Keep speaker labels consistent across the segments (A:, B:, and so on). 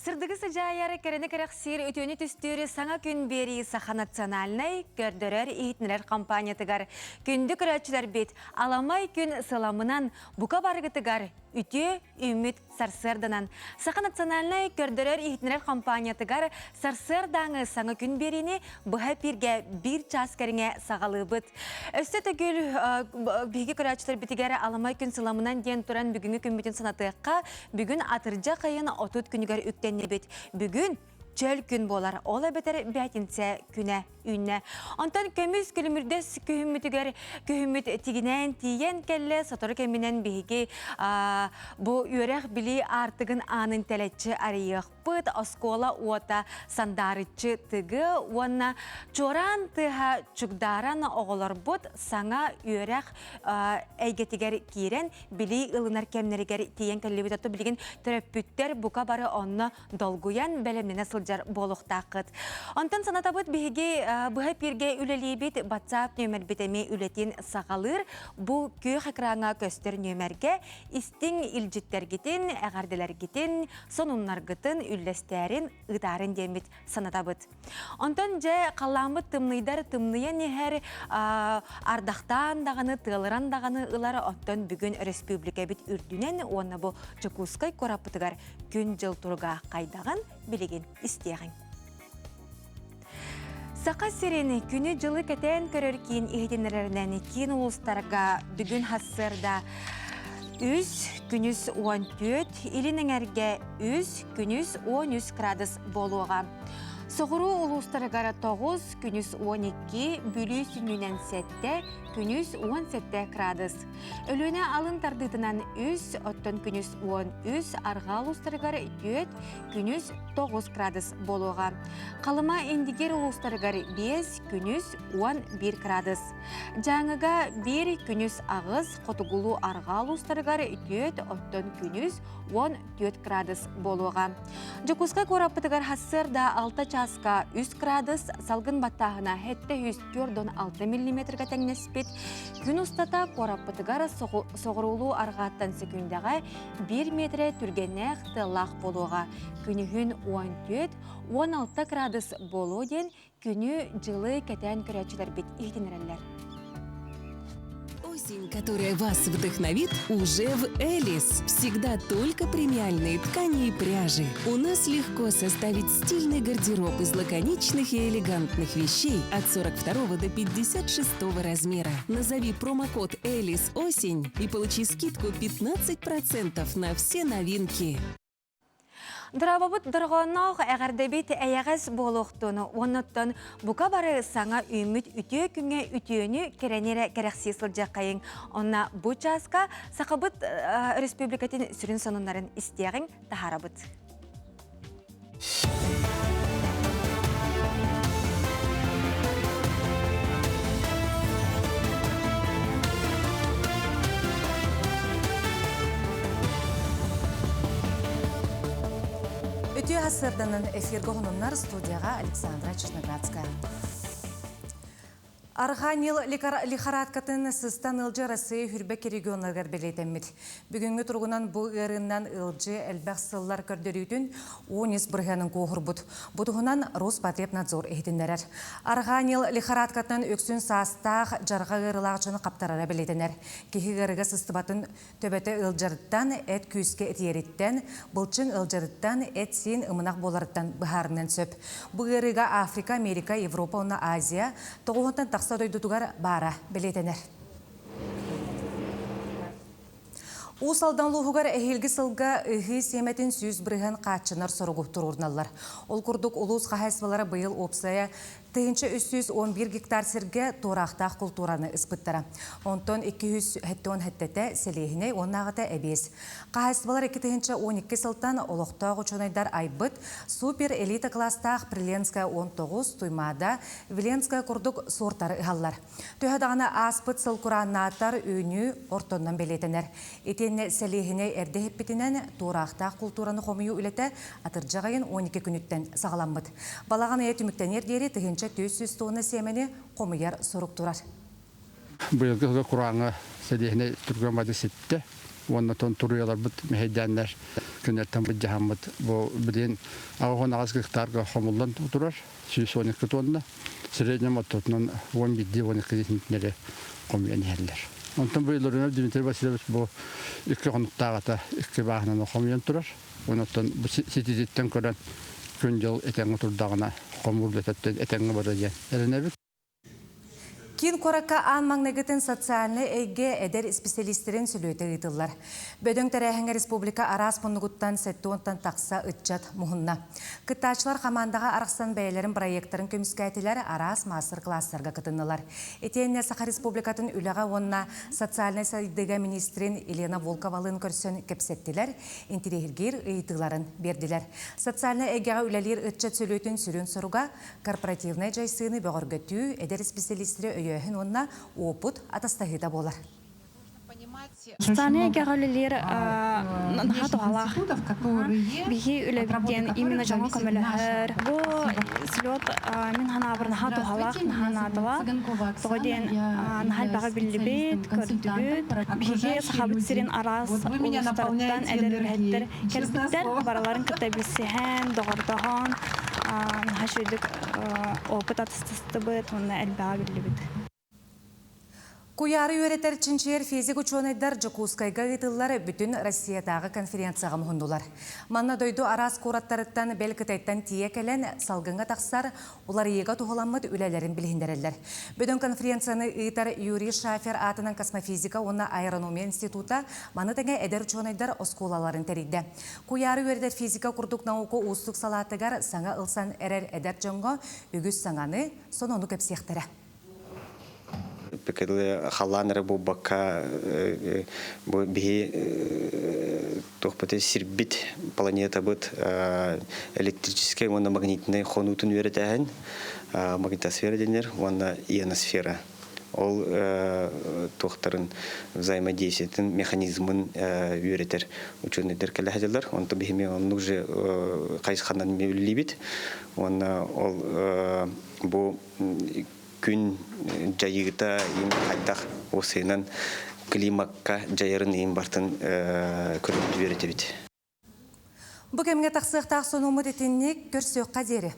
A: Сырдыгы сыдьаайар, кэрэни кэрэхсиир, үтүөнү түстүүр саҥа күн биэрии Саха национальнай көрдөрөр иһитиннэрэр компаниятыгар күндү көрөөччүлэрбит аламай күн сыламынан бука барыгытыгар үтүө үүммүт сарсыарданан Саха национальнай көрдөрөр иһитиннэрэр компаниятыгар сарсыардааҥы саҥа күн биэриини быһа эпииргэ биир чаас кэриҥэ саҕалыыбыт. Өссө төгүл биһиги көрөөччүлэрбитигэр аламай күн сыламынан диэн туран бүгүҥҥү күммүтүн санатыахха. Бүгүн атырдьах ыйын 30 күнүгэр үктэннибит. Бүгүн чөл күн буолар. Ол эбэтэр бээтинсэ күнэ үүннэ. Онтон көмүс күлүмүрдэс күһүммүтүгэр күһүммүт тигинээн тиийэн кэллэ. Сотору кэминэн биһиги бу үөрэх-билии аартыгын аанын тэлэччи арыйыахпыт. Оскуола уота сандаарыччы тыгы уонна чуораан тыаһа чугдааран оҕолорбут саҥа үөрэх эйгэтигэр киирэн билии ылынар кэмнэригэр тиийэн кэллибит. Оттон билигин төрөппүттэр бука бары онно долгуйан бэлэмнэнэ сылдьар буолуохтааххыт. Онтон санатабыт биһиги быһа эпииргэ үлэлиибит WhatsApp нүөмэрбит эмиэ үлэтин саҕалыыр. Бу күөх экраҥҥа көстөр нүөмэргэ истиҥ илдьиттэргитин, эҕэрдэлэргитин, сонуннаргытын үллэстээрин, ыытаарын диэммит санатабыт. Онтон дьэ халлааммыт тымныйдар тымныйан иһэр, ардахтаан даҕаны, тыалыран даҕаны ылар. Оттон бүгүн өрөспүүбүлүкэбит үрдүнэн уонна бу Дьокуускай куораппытыгар күн-дьыл туруга хайдаҕын билигин истиэҕиҥ. Саха сирин күнү-дьылы кэтээн көрөр киин иһитиннэрэринэн киин улуустарга бүгүн сарсыарда үс, күнүс 14, илин эҥэргэ үс, күнүс 13 градус буолуоҕа. Соҕуруу улуустарыгар 9, күнүс 12, Бүлүү сүнньүнэн 7, күнүс 17 градус. Өлүөнэ алын тардыытынан 3, оттон күнүс 13, арҕаа улуустарыгар 4, күнүс 9 градус буолуоҕа. Халыма Индигир улуустарыгар 5, күнүс 11 градус. Дьааҥыга 1, күнүс 8, хотугулуу арҕаа улуустарыгар 4, оттон күнүс 14 градус буолуоҕа. Дьокуускай куораппытыгар сарсыарда 6 чааска 3 градус, салгын баттааһына 746 миллиметрга тэҥнэспит. Күн устата куораппытыгар соҕуруулуу арҕааттан сөкүүндэҕэ 1 метрэ түргэннээх тыаллаах буолуоҕа. Күнүһүн 14-16 градус буолуо диэн күнү-дьылы кэтээн көрөөччүлэрбит иһитиннэрэллэр.
B: Осень, которая вас вдохновит, уже в Элис. Всегда только премиальные ткани и пряжи. У нас легко составить стильный гардероб из лаконичных и элегантных вещей от 42 до 56 размера. Назови промокод «Элис Осень» и получи скидку 15% на все новинки.
A: Дорообобут дорҕоонноох эҕэрдэбит эйэҕэс буолуохтун уоннаттан бука бары саҥа үүммүт үтүө күҥҥэ үтүөнү кэрэни эрэ кэрэхсии сылдьыаххайыҥ. Онно бу чааска Сахабыт Республикатын сүрүн сонуннарын истиэҕиҥ таһаарабыт.
C: Үтүө сарсыарданан эфиргэ хонуннар студияҕа Александра Черноградская. Архангел лихорадкатын сыстан ыалдьы Россия хүрбэк регионнарыгар бэлиэтэммит. Бүгүҥҥү туругунан бу ыарыыннан ыалдьы элбэх сыллар көрдөрүүтүн 13 бырыһыанын куоһурбут. Бу туһунан Роспотребнадзор иһитиннэрэр. Архангел лихорадкатынан үксүн саастаах дьарҕа ыарыылаах дьону хаптарара бэлиэтэнэр. Киһи ыарыыга сыстыбатын Төбөтө ыалдьарыттан, эт күүскэ итийэриттэн, былчыҥ ыалдьарыттан, эт-сиин ымынах буоларыттан быһаарыныан сөп. Бу ыарыыга Африка, Америка, Европа уонна Азия тоҕуһунтан тахса дойдутугар баара бэлиэтэнэр. Уус Алдан улууһугар эһиилги сылга ыһыы сиэмэтин 100% хааччынар соругу туруорналлар. Ол курдук улуус хаһаайыстыбалара быйыл уопсайа 1311 гектар сиргэ туораахтаах култуураны ыспыттара. Онтон 277-тэ сэлиэһинэй уоннааҕыта эбиэс. Хаһаайыстыбалар 2012 сылтан олохтоох учуонайдар айбыт супер элита класстаах Приленская 19, Туймаада, Виленская курдук суортары ыһаллар. Төһө даҕаны ааспыт сыл курааннаатар үүнүү ортоннон бэлиэтэнэр. Итиэннэ сэлиэһинэй эрдэ иһиппитинэн туораахтаах култуураны хомуйуу үлэтэ атырдьах ыйын 12 күнүттэн саҕаламмыт. Балаҕан ыйа түмүктэниэр диэри 1400 тонна сиэмэни хомуйар сорук турар.
D: Быйылгы сылга курааҥҥа сэлиэһинэй түргэн бады ситтэ уонна тон туруйаларбыт мэһэйдээннэр. Кинилэртэн былдьаһаммыт бу билигин 88 гектарга хомуллан турар 112 тонна. Среднем оттотунан 11-12 центнери хомуйан иһэллэр. Онтон бу Лорунов Дмитрий Васильевич бу икки хонуктааҕыта икки бааһынаны хомуйан турар. Онтон бу ситититтэн көрөн күн-дьыл этэҥҥэ турдаҕына хомуур үлэтиттэн этэҥҥэ барыа диэн эрэнэбит.
C: Киин куоракка аан маҥнайгытын социальнай эйгэ эдэр исписэлиистэрин сүлүөтэ ыытыллар. Бөдөҥ тэрээһиҥҥэ республика араас муннугуттан сэттэ тахса ыччат муһунна. Кыттааччылар хамаандаҕа арахсан бэйэлэрин бырайыактарын көмүскээтилэр, араас маастар-кылаастарга кытыннылар. Итиэннэ Саха Республикатын үлэҕэ уонна социальнай сайдыыга министрин Елена Волковалыын көрсөн кэпсэттилэр, интириэһиргиир ыйытыыларын биэрдилэр. Социальнай эйгэҕэ үлэлиир ыччат сүлүөтүн сүрүн соруга корпоративнай дьайсыыны бөҕөргөтүү, эдэр исписэлиистэри өйөөһүн уонна уопут атастаһыыта буолар.
E: Социальнай эйгэҕэ үлэлиир наһаа туһалаах. Биһи үлэбит диэн именно дьоҥҥо көмөлөһөр. Бу слет мин санаабар наһаа туһалаах, наһаа наадалаах. Тоҕо диэн наһаа элбэҕи биллибит, көрдүбүт. Биһиги Сахабыт сирин араас улуустарыттан эдэр үлэһиттэр кэлбиттэр. Барыларын кытта билсиһэн, доҕордоһон, наһаа үчүгэйдик опыт атастастыбыт уонна элбэҕи биллибит.
C: Куйаары үөрэтэр чинчийэр физик учуонайдар Дьокуускайга ыытыллар бүтүн Россиятааҕы конференцияҕа муһуннулар. Манна дойду араас куораттарыттан бэл Кытайтан тиийэ кэлэн салгыҥҥа тахсар уларыйыыга туһуламмыт үлэлэрин билиһиннэрэллэр. Бөдөҥ конференцияны ыытар Юрий Шафер аатынан космофизика уонна аэрономия института маны тэҥэ эдэр учуонайдар оскуолаларын тэрийдэ. Куйаары үөрэтэр физика курдук наука уустук салаатыгар саҥа ылсан эрэр эдэр дьоҥҥо үгүс саҥаны, сонуну кэпсиэхтэрэ.
F: Халлаан эрэ буолбакка бу биһи туохпут сирбит планетабыт электрическэй уонна магнитнай хонуутун үөрэтээһин магнитосфера дэнэр уонна ионосфера ол туохтарын взаимодействиетын механизмын үөрэтэр учуонайдар кэлэ сылдьаллар онтон биһими оннук же хайысханан үлэлиибит уонна ол бу күн дьайыыта им хайдах уосайынан климакка дьайарын иин бартын көрүп үөрэтэбит.
C: Бу кэмҥэ тахсыахтаах сонуммут итинник көрсүөххэ диэри.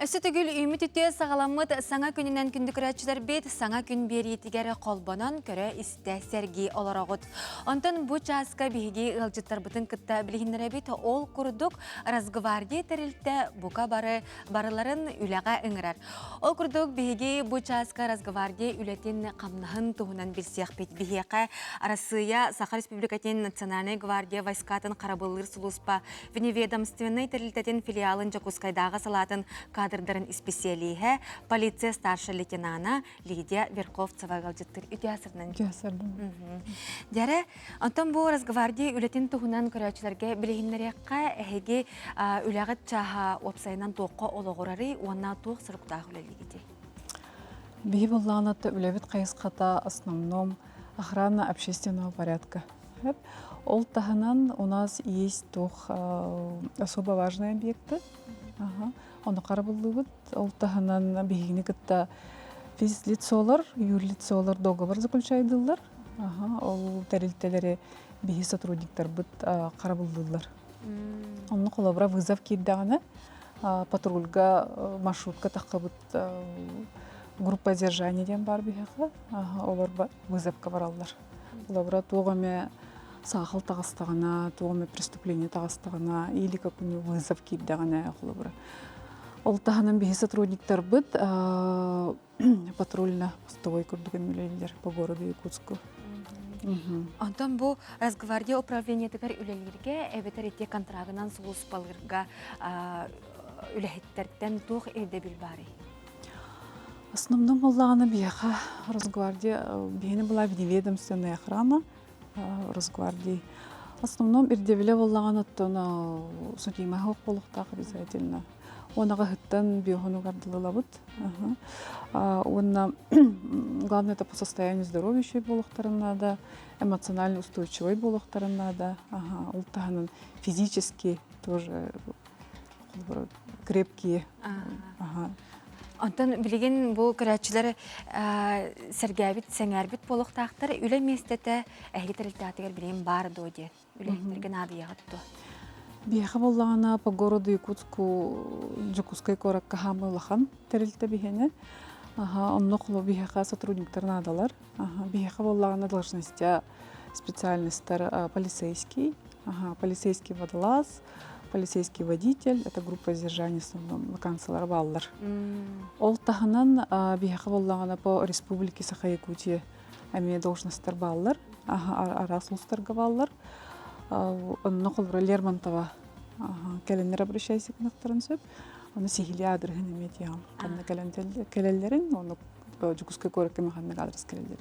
A: Өссө төгүл үүммүт үтүө саҕаламмыт саҥа күнүнэн күндү көрөөччүлэрбит саҥа күн биэриитигэр холбонон көрө-истэ сэргии олороҕут. Онтон бу чааска биһиги ыалдьыттарбытын кытта билиһиннэрэбит. Ол курдук Росгвардия тэрилтэ бука бары барыларын үлэҕэ ыҥырар. Ол курдук биһиги бу чааска Росгвардия үлэтин хамнаһын туһунан билсиэхпит. Биһиэхэ Арассыыйа Саха Республикатын Национальнай гвардия войскатын харабыллыыр сулууспа Вневедомственнай тэрилтэтин филиалын Дьокуускайдааҕы салаатын кадрдарын исписэлииһэ, полиция старшай лейтенана Лидия Верховцева ыалдьыттыыр үтүө сырынан. Дьэрэ, онтон бу Росгвардия үлэтин туһунан көрөөччүлэргэ билиһиннэриэххэ, эһиги үлэҕит чааһа уопсайынан туохха олоҕурарый уонна туох соруктаах үлэлиигитий?
G: Биһи быллаанатта үлэбит хайысхата основном охрана общественного порядка. Ол таһынан у нас есть туох особо важные объекты. Ону харабыллыыбыт. Ол таһынан биһигини кытта физлицолар, юрлицолар договор заключайдыллар. Ол тэрилтэлэри биһи сотрудниктарбыт харабыллыыллар. Онно холобура вызов киирдэҕинэ патрульга маршрутка таххыбыт группа задержания диэн баар биһиэхэ. Олор вызовка бараллар. Холобура, туох эмэ саахал таҕыстаҕына, туох эмэ преступление таҕыстаҕына или какой-нибудь вызов киирдэҕинэ, холобура. Ол таһынан биһи сотрудниктарбыт патрульно-постовой курдук үлэлииллэр по городу Якутску.
A: Онтон бу Росгвардия управлениетыгар үлэлииргэ эбэтэр ити контрагынан сулууспалыырга үлэһиттэртэн туох ирдэбил баарый?
G: Основном буоллаҕына биһиэхэ Росгвардия биһини была вневедомственная охрана Росгвардии. Основном ирдэбилэ буоллаҕына оттон судимаһы буолуохтаах обязательно. Уонаҕа ыһыттан биоһону гардылылабыт. Уонна главное это по состоянию здоровья еще буолуохтарын надо, эмоционально устойчивый буолуохтарын надо. Ол таһынан физически тоже крепкие.
A: Онтон билигин бу көрөөччүлэр сэргээбит, сэҥээрбит буолуохтаахтар. Үлэ миэстэтэ эһиги тэрилтэҕитигэр билигин баар дуо диэн үлэһиттэргэ наадыйаҕыт дуо?
G: Биһиэхэ буоллаҕына по городу Якутску Дьокуускай куоракка хаамыы улахан тэрилтэ биһиэнэ. Аха, онно холобур биһиэхэ сотрудниктар наадалар. Аха, биһиэхэ буоллаҕына должностя специальностар полицейский, ага, полицейский водолаз, полицейский водитель, это группа содержания в основном вакансиялар бааллар. Ол таһынан биһиэхэ буоллаҕына по Республике Саха-Якутия эмиэ должностар бааллар, араас улуустарга бааллар. Онно холобура Лермонтова кэлэннэр обращайся гынахтарын сөп. Ону сиһилии аадырыһын эмиэ тиэҕим. Ханна кэлэн кэлэллэрин, ону Дьокуускай куоракка ханнык адрес кэлэллэр.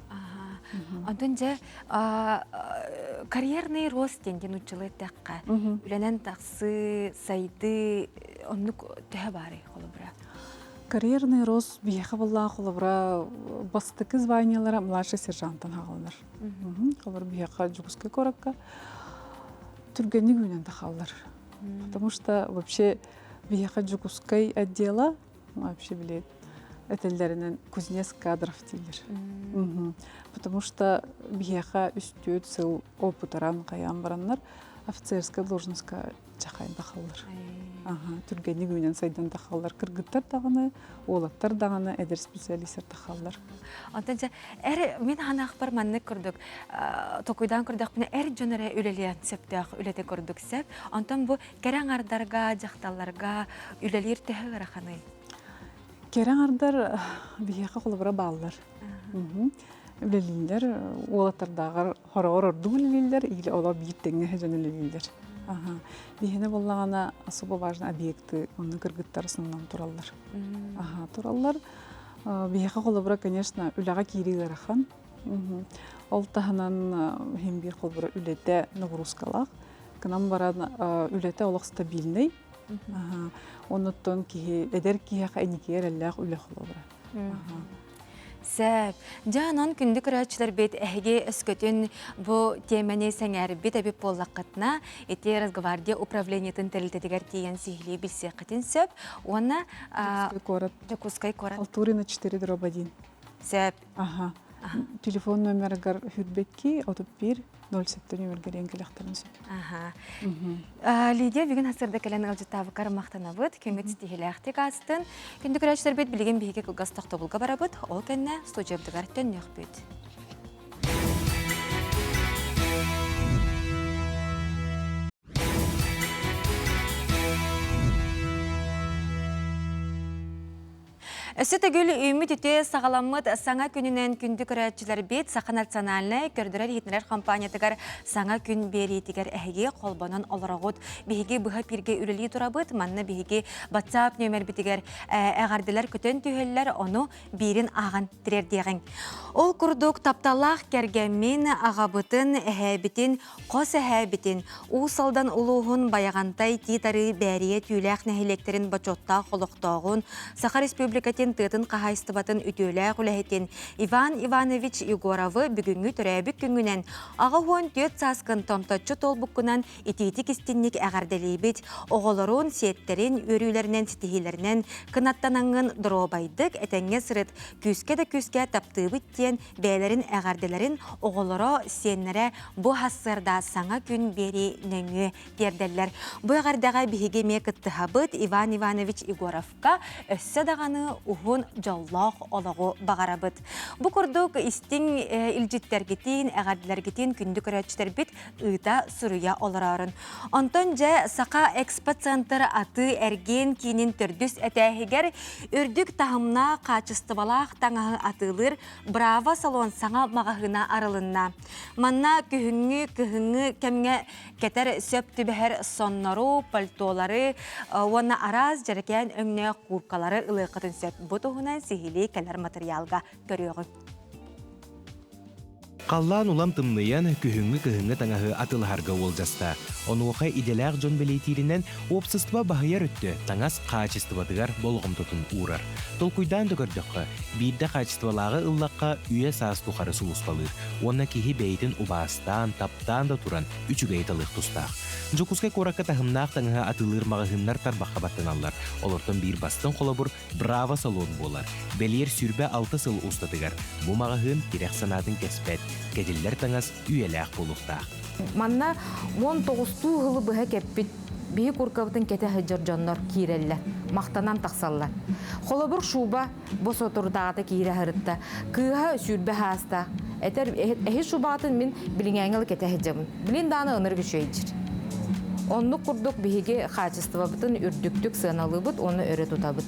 A: Онтон дьэ карьерный рост диэн диэн уччулу эттэххэ, үлэнэн тахсыы, сайдыы оннук төһө баарый холобура?
G: Карьерный рост биһиэхэ буоллаах холобура бастакы званиелара младший сержантан хааланар. Холобура биһиэхэ Дьокуускай куоракка түргэнник үүнэн тахаллар. Потому что вообще биһиэхэ Дьокуускай отдела вообще били этэллэринэн кузнец кадров дииллэр. Потому что биһиэхэ үстүөт сыл опытаран хайаан бараннар офицерская должностька чахайын тахаллар. Түргэнник үүнэн сайдан тахаллар. Кыргыттар даҕаны, уолаттар даҕаны, эдэр специалистар тахаллар.
A: Онтон дьэ, эр мин ханаахпар маннык курдук токуйдаан көрдөхпүнэ эр дьон эрэ үлэлиэн сөптөөх үлэтэ курдук сөп. Онтон бу Кэрэ аҥардарга, дьахталларга үлэлиир төһө ыараханый?
G: Кэрэ аҥардар биһиэхэ холобура бааллар. Үлэлииллэр, уолаттардааҕар хороҕор ордук үлэлииллэр, или олор биир тэҥҥэ дьон үлэлииллэр. Биһиэнэ буоллаҕына особо важно объекты онно кыргыттар основном тураллар. Аха, тураллар. Биһиэхэ холобура, конечно, үлэҕэ киирии ыарахан. Ол таһынан иһин биир холобура үлэтэ нагрузкалаах. Гынан баран үлэтэ олох стабильный. Оннуттан киһи эдэр киһиэхэ инникигэ эрэллээх үлэ холобура.
A: Сөп. Дьэ, онон күндү көрөөччүлэрбит эһиги өскөтүн бу тиэмэни сэҥээрбит эбит буоллаххытына, ити Росгвардия управлениетын тэрилтэтигэр тиийэн сиһилии билсиэххитин сөп. Уонна
G: Дьокуускай куорат.
A: Дьокуускай куорат.
G: Халтурина 4 дробь 1.
A: Сөп.
G: Аха. Телефон номерыгар хүрбекки 31 07 нүмергерен кэлэхтэрин сөп.
A: Аха. Лидия бүгүн хасырда кэлэн ыалдьыттаабыккар махтанабыт. Күҥҥүт ситиһилээхтик аастын. Күндү көрөөччүлэрбит билигин биһиги кылгас тохтобулга барабыт. Ол кэннэ студиябытыгар төннүөхпүт. Өссө төгүл үүммүт үтүө саҕаламмыт саҥа күнүнэн күндү көрөөччүлэрбит Саха национальнай көрдөрөр-иһитиннэрэр компаниятыгар саҥа күн биэриитигэр эһиги холбонон олороҕут. Биһиги быһа пиргэ үлэлии турабыт. Манна биһиги WhatsApp нүөмэрбитигэр эҕэрдэлэр көтөн түһэллэр, ону биирин ааҕан тириэрдиэҕиҥ. Ол курдук тапталлаах кэргэммин, аҕабытын, эһээбитин, Хос эһээбитин, Уус Алдан улууһун Байаҕантай Тиит-Арыы Бээрийэ Түүлээх нэһилиэктэрин бочуоттаах олохтооҕун, Саха Республикатын тыатын хаһаайыстыбатын үтүөлээх үлэһитин Иван Иванович Егоровы бүгүҥҥү төрөөбүт күҥҥүнэн 84 сааскын томточчу туолбуккунан итиитик-истинник эҕэрдэлиибит. Оҕолорун, сиэттэрин үөрүүлэринэн, ситиһиилэринэн кынаттанаҥҥын доруобайдык, этэҥҥэ сырыт, күүскэ да күүскэ таптыыбыт диэн бэйэлэрин эҕэрдэлэрин оҕолоро, сиэннэрэ бу сарсыарда саҥа күн биэрии нөҥүө тиэрдэллэр. Бу эҕэрдэҕэ биһиги эмиэ кыттыһабыт Иван Иванович Егоровка өссө даҕаны уһун дьоллоох олоҕу баҕарабыт. Бу курдук истиҥ илдьиттэргитин, эҕэрдэлэргитин күндү көрөөччүлэрбит ыыта суруйа олороорун. Онтон дьэ Саха экспоцентр атыы-эргиэн киинин төрдүс этээһигэр үрдүк таһымнаах хаачыстыбалаах таҥаһы атыылыыр Браво салон саҥа маҕаһыына арылынна. Манна күһүҥҥү, кыһыҥҥы кэмҥэ кэтэр сөп түбэһэр соннору, пальтолары уонна араас дьэрэкээн өҥнөөх кууркалары ылыаххытын сөп. Бу туһунан сиһилии кэлэр матырыйаалга көрүөҕүҥ.
H: Халлаан улам тымныйан, күһүҥҥү-кыһыҥҥы таҥаһы атыылаһарга уолдьаста. Онуоха идэлээх дьон бэлиэтииринэн, уопсастыба баһыйар өттө таҥас хаачыстыбатыгар болҕомтотун уурар. Толкуйдаан да көрдөххө, биирдэ хаачыстыбалааҕы ыллахха үйэ-саас тухары сулууспалыыр уонна киһи бэйэтин убаастаан, таптаан да туран үчүгэйи талыах тустаах. Дьокуускай куоракка таһымнаах таҥаһы атыылыыр маҕаһыыннар тарбахха баттаналлар. Олортон биир бастыҥ холобур Браво салон буолар. Бэлиэр 26 сыл устатыгар бу маҕаһыын тирэх санаатын кэспэт, кэтиллэр таҥас үйэлээх буолуохтаах.
I: Манна 19-туу сылы быһа кэппит биһи куркабытын кэтэ сылдьар дьоннор киирэллэр, махтанан тахсаллар. Холобур, шуба бу соторутааҕыта киирэ сырытта. Кыыһа сүүрбэ саастаах. Этэр эһи шубаҕытын мин билиҥээҥи ылы кэтэ сылдьабын. Билин дааны ынырык үчүгэйдир. Оннук курдук биһиги хаачыстыбабытын үрдүктүк сыаналыыбыт уонна өрө тутабыт.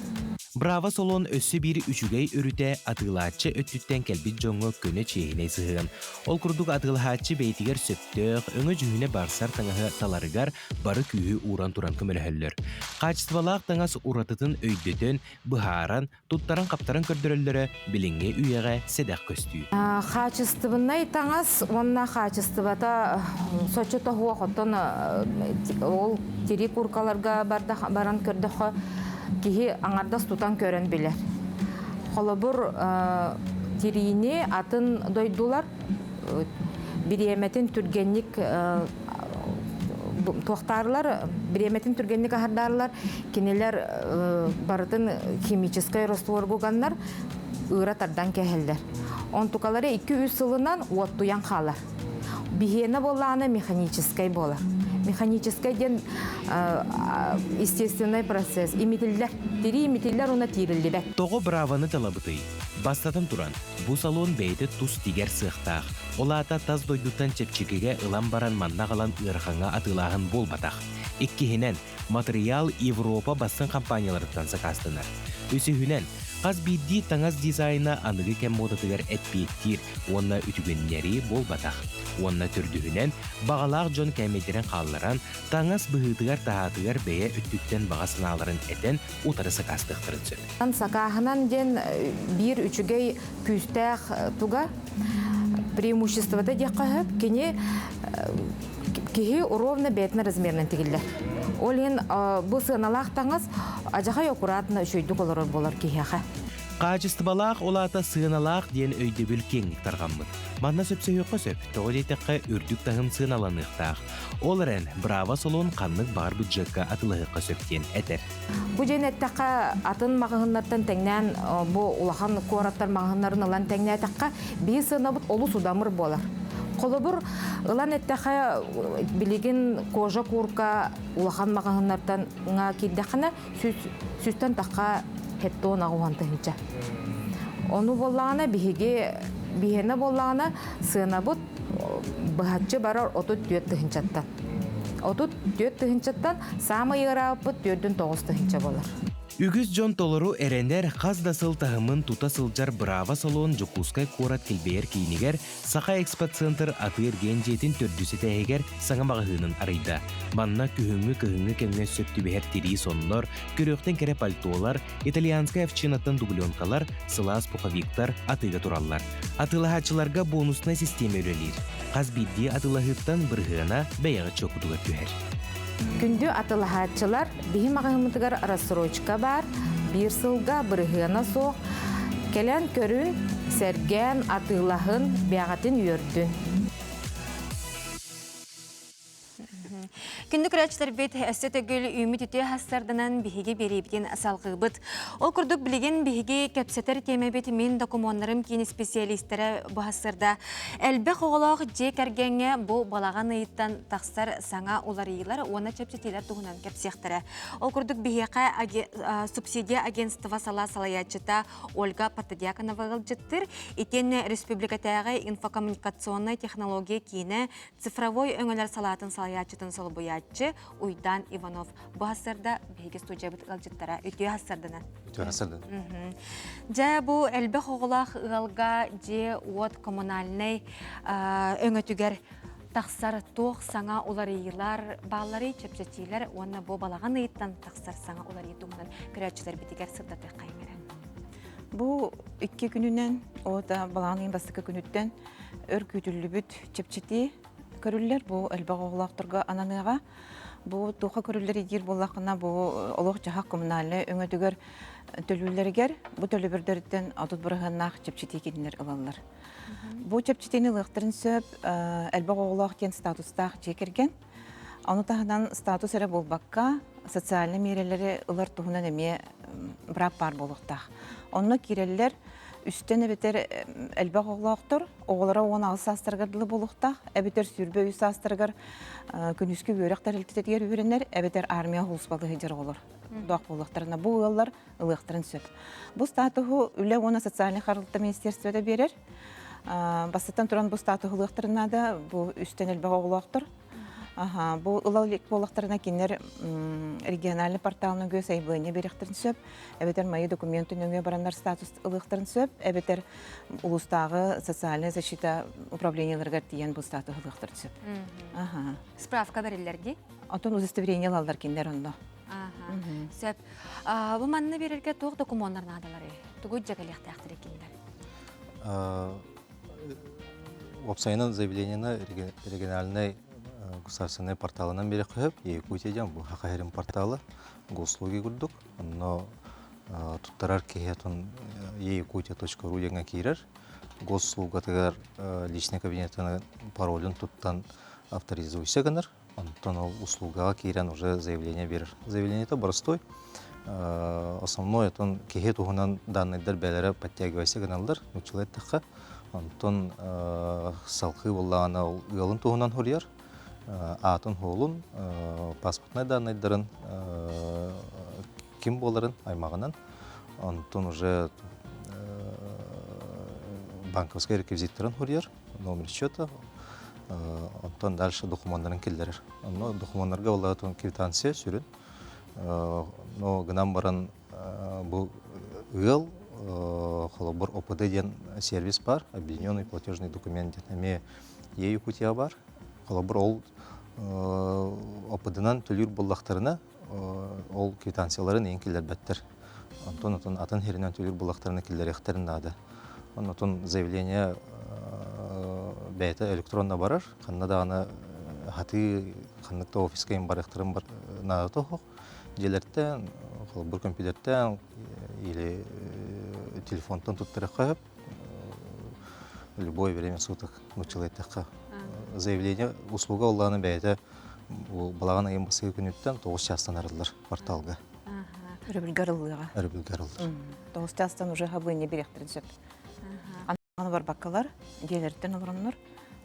H: Браво салон өссө биир үчүгэй өрүтэ атыылааччы өттүттэн кэлбит дьоҥҥо көнө чиэһинэй сыһыан. Ол курдук атыылаһааччы бэйэтигэр сөптөөх, өҥө-дьүһүнэ барсар таҥаһы таларыгар бары күүһү ууран туран көмөлөһөллөр. Хаачыстыбалаах таҥас уратытын өйдөтөн, быһааран, туттаран-хаптаран көрдөрөллөрө билиҥҥи үйэҕэ сэдэх көстүү.
I: Хаачыстыбынай таҥас уонна хаачыстыбата соччо тоһуох, оттон ол тирии куркаларга баран көрдөххө, киһи аҥардас тутан көрөн билэр. Холобур, тириини атын дойдулар бириэмэтин түргэнник туохтаарлар, бириэмэтин түргэнник аһардаарлар, кинилэр барытын химическай растворгуганнар ыыра тардан кэһэллэр. Онтукалары 2-3 сылынан уоттуйан хаалар. Биһиэнэ буоллаҕына механическай буолар. Механическай диэн естественный процесс. Имитиллэр. Тирии имитиллэр уонна тиириллибэт.
H: Тоҕо браваны талабытый? Бастатан туран, бу салон бэйэтэ тус тигэр сыахтаах. Ол аата тас дойдуттан чэпчэкигэ ылан баран манна аҕалан ыарахаҥҥа атыылааһын буолбатах. Иккиһинэн, матырыйаал Европа бастыҥ компанияларыттан сакаастанар. Үсүһүнэн, хас биирдии таҥас дизайна аныгы кэм муодатыгар эппиэттиир уонна үтүгүннэрии буолбатах. Уонна төрдүһүнэн, баҕалаах дьон кээмэйдэрин хаалларан, таҥас быһыытыгар-таһаатыгар бэйэ өттүттэн баҕа санааларын этэн утары сакаастыахтарын сөп.
I: Сакааһынан диэн биир үчүгэй күүстээх туга преимуществота диэххэ сөп. Кини киһи ровно бэйэтин размерынан тигиллэр. Ол иһин бу сыаналаах таҥас адьахай аккуратно үчүгэйдик олорор буолар киһиэхэ.
H: Хаачыстыбалаах ол аата сыаналаах диэн өйдөбүл киэҥник тарҕаммыт. Манна сөпсөһүөххэ сөп, тоҕо диэтэххэ үрдүк таһым сыаналаныахтаах. Ол эрэн, Браво салон ханнык баҕар бюджекка атыылаһыахха сөп диэн этэр.
I: Бу дьиэн эттэххэ, атын маҕаһыыннартан тэҥнээн бу улахан куораттар маҕаһыыннарын ылан тэҥнээтэххэ, биһи сыанабыт олус удамыр буолар. Холобур, ылан эттэххэ, билигин кожа куурка улахан маҕаһыыннартан киирдэххинэ, сүүстэн тахха хеттон аҕуһан тыһыынча. Ону буоллаҕына биһиги биһиэнэ буоллаҕына сыанабыт быһаччы барар 34 тыһыынчаттан. 34 тыһыынчаттан саамай ыараабыппыт 4-9 тыһыынча буолар.
H: Үгүс дьон толору эрэнэр, хас да сыл таһымын тута сылдьар Браво салон Дьокуускай куорат килбэйэр киинигэр Саха экспоцентр атыы-эргиэн дьиэтин төрдүс этээһигэр саҥа маҕаһыынын арыйда. Манна күһүҥҥү-кыһыҥҥы кэмҥэ сөп түбэһэр тирии соннор, көрүөхтэн кэрэ пальтолар, итальянскай овчинаттан дубленкалар, сылаас пуховиктар атыыга тураллар. Атыылаһааччыларга бонуснай систиэмэ үлэлиир. Хас биирдии атыылаһыыттан бырыһыана бэйэҕит чуокутугар түһэр.
I: Күндү атыылаһааччылар, биһи маҕаһыыммытыгар рассрочка баар, биир сылга бырыһыана суох. Кэлэн көрүн, сэргээн, атыылаһын, бэйэҕитин үөрдүн.
A: Күндү көрөөччүлэрбит, өссө төгүл үүммүт үтүө хассарданан биһиги биэриибитин салҕыыбыт. Ол курдук билигин биһиги кэпсэтэр тиэмэбит мин докумуоннарым киин исписэлиистэрэ бу хассарда элбэх оҕолоох дьиэ кэргэҥҥэ бу балаҕан ыйыттан тахсар саҥа уларыйыылар уонна чэпчэтиилэр туһунан кэпсиэхтэрэ. Ол курдук биһиэхэ субсидия агентство салаа салайааччыта Ольга Протодьяконова ыалдьыттыыр. Итиэннэ республикатааҕы инфокоммуникационнай технология киинэ цифровой өҥөлөр салаатын салайааччытын солбуйааччы Уйдан Иванов. Бу хассарда биһиги студиябыт ыалдьыттара үтүө хассарданан.
J: Үтүө хассардан.
A: Дьэ бу элбэх оҕолоох ыалга дьиэ-уот коммунальнай өҥөтүгэр тахсар туох саҥа уларыйыылар баалларый, чэпчэтиилэр уонна бу балаҕан ыйыттан тахсар саҥа уларыйыы туһунан көрөөччүлэрбитигэр сырдатыаххайыҥ эрэ.
K: Бу икки күнүнэн, ота балаҕан ыйын бастакы күнүттэн.
J: Өр күүтүллүбүт чэпчэтии көрүллэр. Бу элбэх оҕолоохторго ананыаҕа. Бу туохха көрүллэр диир буоллаххына, бу олох-дьаһах коммунальнай өҥөтүгэр төлүүллэригэр бу төлөбүрдэриттэн 30 бырыһыаннаах чэпчэтии кинилэр ылаллар. Бу чэпчэтиини ылыахтарын сөп элбэх оҕолоох диэн статустаах дьиэ кэргэн. Ону таһынан статус эрэ буолбакка, социальнай миэрэлэри ылар туһунан эмиэ быраап баар буолуохтаах. Онно киирэллэр үстэн эбэтэр элбэх оҕолоохтор, оҕолоро 16 саастарыгар дылы буолуохтаах, эбэтэр 23 саастарыгар күнүскү үөрэх тэрилтэтигэр үөрэнэр, эбэтэр армия сулууспалыы сылдьар оҕолор доох буолуохтарына бу ыаллар ылыахтарын сөп. Бу статуһу Үлэ уонна социальнай харалта министерствота биэрэр. Бастатан туран бу статуһу ылыахтарын наада, бу үстэн элбэх оҕолоохтор. Аха, бу ыла илик буоллахтарына кинилэр региональный портал нөҥүө сайабылыанньа биэриэхтэрин сөп, эбэтэр мои документы нөҥүө бараннар статус ылыахтарын сөп, эбэтэр улуустааҕы социальная защита управлениеларыгар тиийэн бу статус ылыахтарын сөп. Аха.
A: Справка бэриллэр дии?
J: Оттон удостоверение ылаллар кинилэр онно.
A: Сөп. Бу манна биэрэргэ туох докумуоннар наадаларый? Тугу дьэ кэлиэхтээхтэрий кинилэр?
K: Уопсайынан заявлениены региональный государственный порталынан биэриэххэ сөп. Якутия диэн бу Саха сирин портала, госуслуги курдук. Онно туттарар киһи отон eякутия.ру диэҥҥэ киирэр. Госуслугатыгар личный кабинетын паролун туттан авторизуйся гынар. Онтон ол услугаҕа киирэн уже заявление биэрэр. Заявлениета боростуой. Основной отон киһи туһунан данныйдар бэйэлэрэ подтягивайся гыналлар, нууччалыы эттэххэ. Онтон салхыы буоллаҕына ол ыалын туһунан суруйар, аатын-суолун, паспортнай данныйдарын, ким буоларын аймаҕынан. Онтон уже банковскай реквизиттарын суруйар, номер счета, онтон дальше докумуоннарын киллэрэр. Онно докумуоннарга буоллаҕа квитанция сүрүн. Но гынан баран бу ыал холобур ОПД диэн сервис бар, объединенный платежный документ диэн эмиэ Е Якутия бар. Холобур ол ОПД-нан төлүүр буоллахтарына ол квитанцияларын эҥин киллэрбэттэр. Онтон отон атын сиринэн төлүүр буоллахтарына киллэриэхтэрин наада. Оннотон заявление бэйэтэ электронно барар, ханна даҕаны хатыы ханнык да офиска им барыахтарын наадата суох. Дьиэлэртэн, холобур компьютертэн или телефонтан туттарыахха сөп. Любое время суток нууччалыы эттэххэ. Заявление услуга оллааны бэйэтэ балаҕан ыйын бастакы күнүттэн 9 чаастан арыллар порталга.
J: Өрөбүлгэ арыллыаҕа.
K: Өрөбүлгэ арыллар.
J: 9 чаастан уже хабыанньа бириэхтэрин сөп. Аны барбаккалар, дьиэлэриттэн олороннор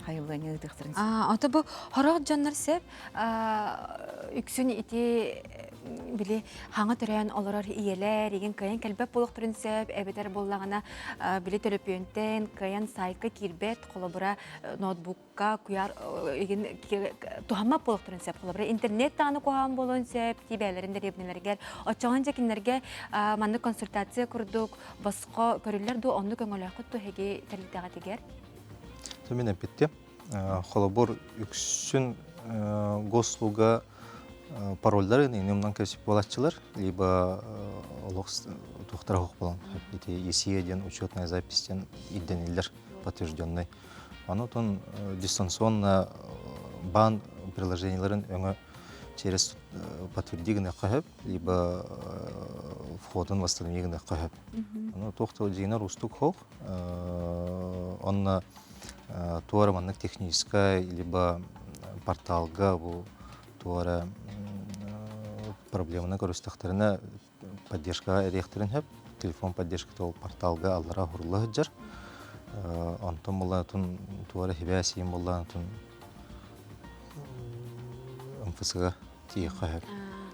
J: хайыллыанньа ыытыахтарын сөп.
A: Ото бу хорох дьоннор сөп үксүн ити били хаҥа төрөөн олорор ийэлэр игин кыайан кэлбэт буолуохтарын сөп эбэтэр буоллаҕына били төлөпүөнтэн кыайан сайтка киирбэт холобура ноутбук куйаар игин туһаммат буолуохтарын сөп. Холобура, интернет даҕаны куһаҕан буолуон сөп, тиибээлэрин дэриэбинэлэригэр. Оччоҕон дьэ кинилэргэ маннык консультация курдук босхо көрүллэр дуу, оннук өҥөлөөххүт дуу эһиги тэрилтэҕитигэр?
K: Мин эппиттим. Холобур, үксүн госуслуга парольдары иннинэн кэпсип буолааччылар, либо олох туохтара суох буолан ити ЕСИА диэн учетная запись диэн ирдэниллэр подтвержденный. Онутун дистанционно баан приложениеларын өҥө через подтверди гыныахха сөп, либо входун восстанови гыныахха сөп. Ону туох да дьиҥэр уустук суох. Онно туора маннык техническай либо порталга бу туора проблеманы көрүстэхтэринэ поддержкаҕа эриэхтэрин сөп. Телефон поддержката ол порталга аллара уһурулла сылдьар. Онтон буллаатун туора сибээс иин буллаатун МФС-га тиийиэххэ сөп.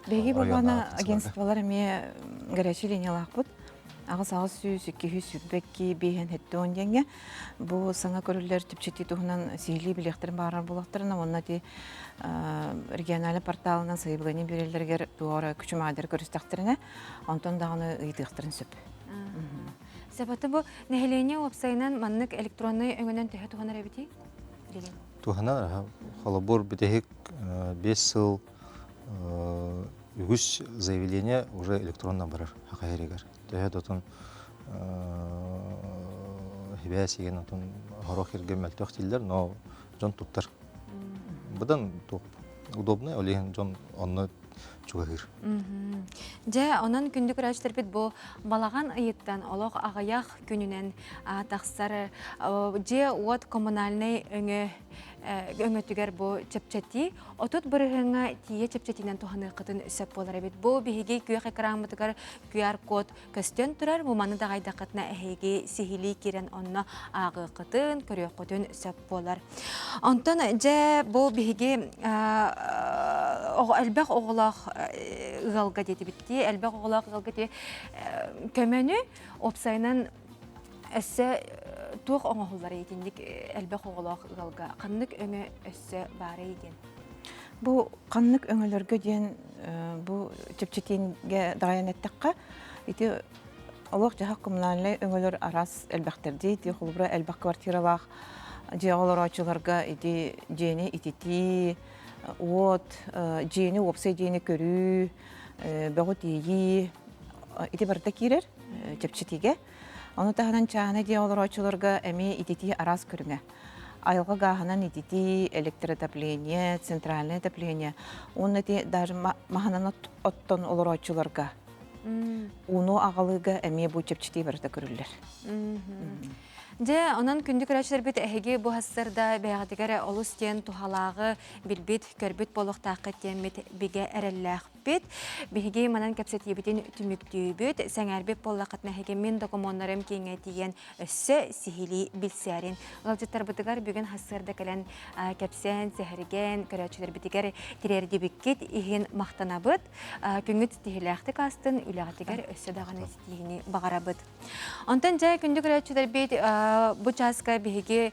J: Биһиги буоллаҕына агентстволар эмиэ горячай линиялаахпыт. 8 800 222 570 диэҥҥэ бу саҥа көрүллэр чэпчэтии туһунан сиһилии билиэхтэрин баҕарар буоллахтарына уонна ити региональный порталынан сайабылыанньа биэрэллэригэр туох эрэ күчүмэҕэйдэри көрүстэхтэринэ онтон даҕаны ыйытыахтарын сөп.
A: Сөп бу нэһилиэнньэ уопсайынан маннык электроннай өҥөнөн төһө туһанар эбитий?
K: Туһанар холобур бүтэһик 5 сыл үгүс заявление уже электронно барар хахаһырыгар. Төһө да отун хибээс иген отун Хорох иргэ мөлтөх дииллэр, но дьон туттар. Быдан удобный, ол иһин дьон онно чугаһыыр.
A: Дьэ, онон күндү көрөөччүлэрбит бу балаҕан ыйыттан олох аҕыйах күнүнэн тахсар дьиэ-уот коммунальнай өҥө өҥөтүгэр бу чэпчэтии 30 бырыһыаҥҥа тиийэ чэпчэтиинэн туһаныаххытын сөп буолар эбит. Бу биһиги күөх экраммытыгар QR-код көстөн турар. Бу маны даҕайдаххытына эһиги сиһилии киирэн онно ааҕыаххытын, көрүөххүтүн сөп буолар. Онтон дьэ бу биһиги элбэх оҕолоох ыалга диэтибиттии, элбэх оҕолоох ыалга ти көмөнү уопсайынан өссө туох оҥоһуллар итинник элбэх оҕолоох ыалга ханнык өҥө өссө баарый диэн?
J: Бу ханнык өҥөлөргө диэн бу чэпчэтиингэ даҕайан эттэххэ, ити олох-дьаһах коммунальнай өҥөлөр араас элбэхтэрдии, ити холобура элбэх квартиралаах дьиэҕэ олорооччуларга ити дьиэни ититии, уот, дьиэни уопсай дьиэни көрүү, бөҕү тиэйии ити барыта киирэр чэпчэтиигэ. Ону таһынан чааһынай дьиэҕэ олорооччуларга эмиэ ититии араас көрүҥэ. Айылҕа гааһынан ититии, электроотопление, центральное отопление уонна ити даже маһынан оттон олорооччуларга ууну аҕалыыга эмиэ бу чэпчэтии барыта көрүллэр.
A: Дьэ, онон күндү көрөөччүлэрбит эһиги бу сарсыарда бэйэҕитигэр олус диэн туһалааҕы билбит, көрбүт буолуохтааххыт диэммит бигэ эрэллээхпит. Биһиги манан кэпсэтиибитин түмүктүүбүт. Сэҥээрбит буоллаххытына эһиги мин докумуоннарым кииҥҥэ тиийэн өссө сиһилии билсээрин. Ыалдьыттарбытыгар бүгүн сарсыарда кэлэн кэпсээн, сэһэргээн, көрөөччүлэрбитигэр тириэрдибиккит иһин махтанабыт. Күҥҥүт ситиһиилээхтик аастын, үлэҕитигэр өссө даҕаны ситиһиини баҕарабыт. Онтон дьэ күндү көрөөччүлэрбит бу чааска биһиги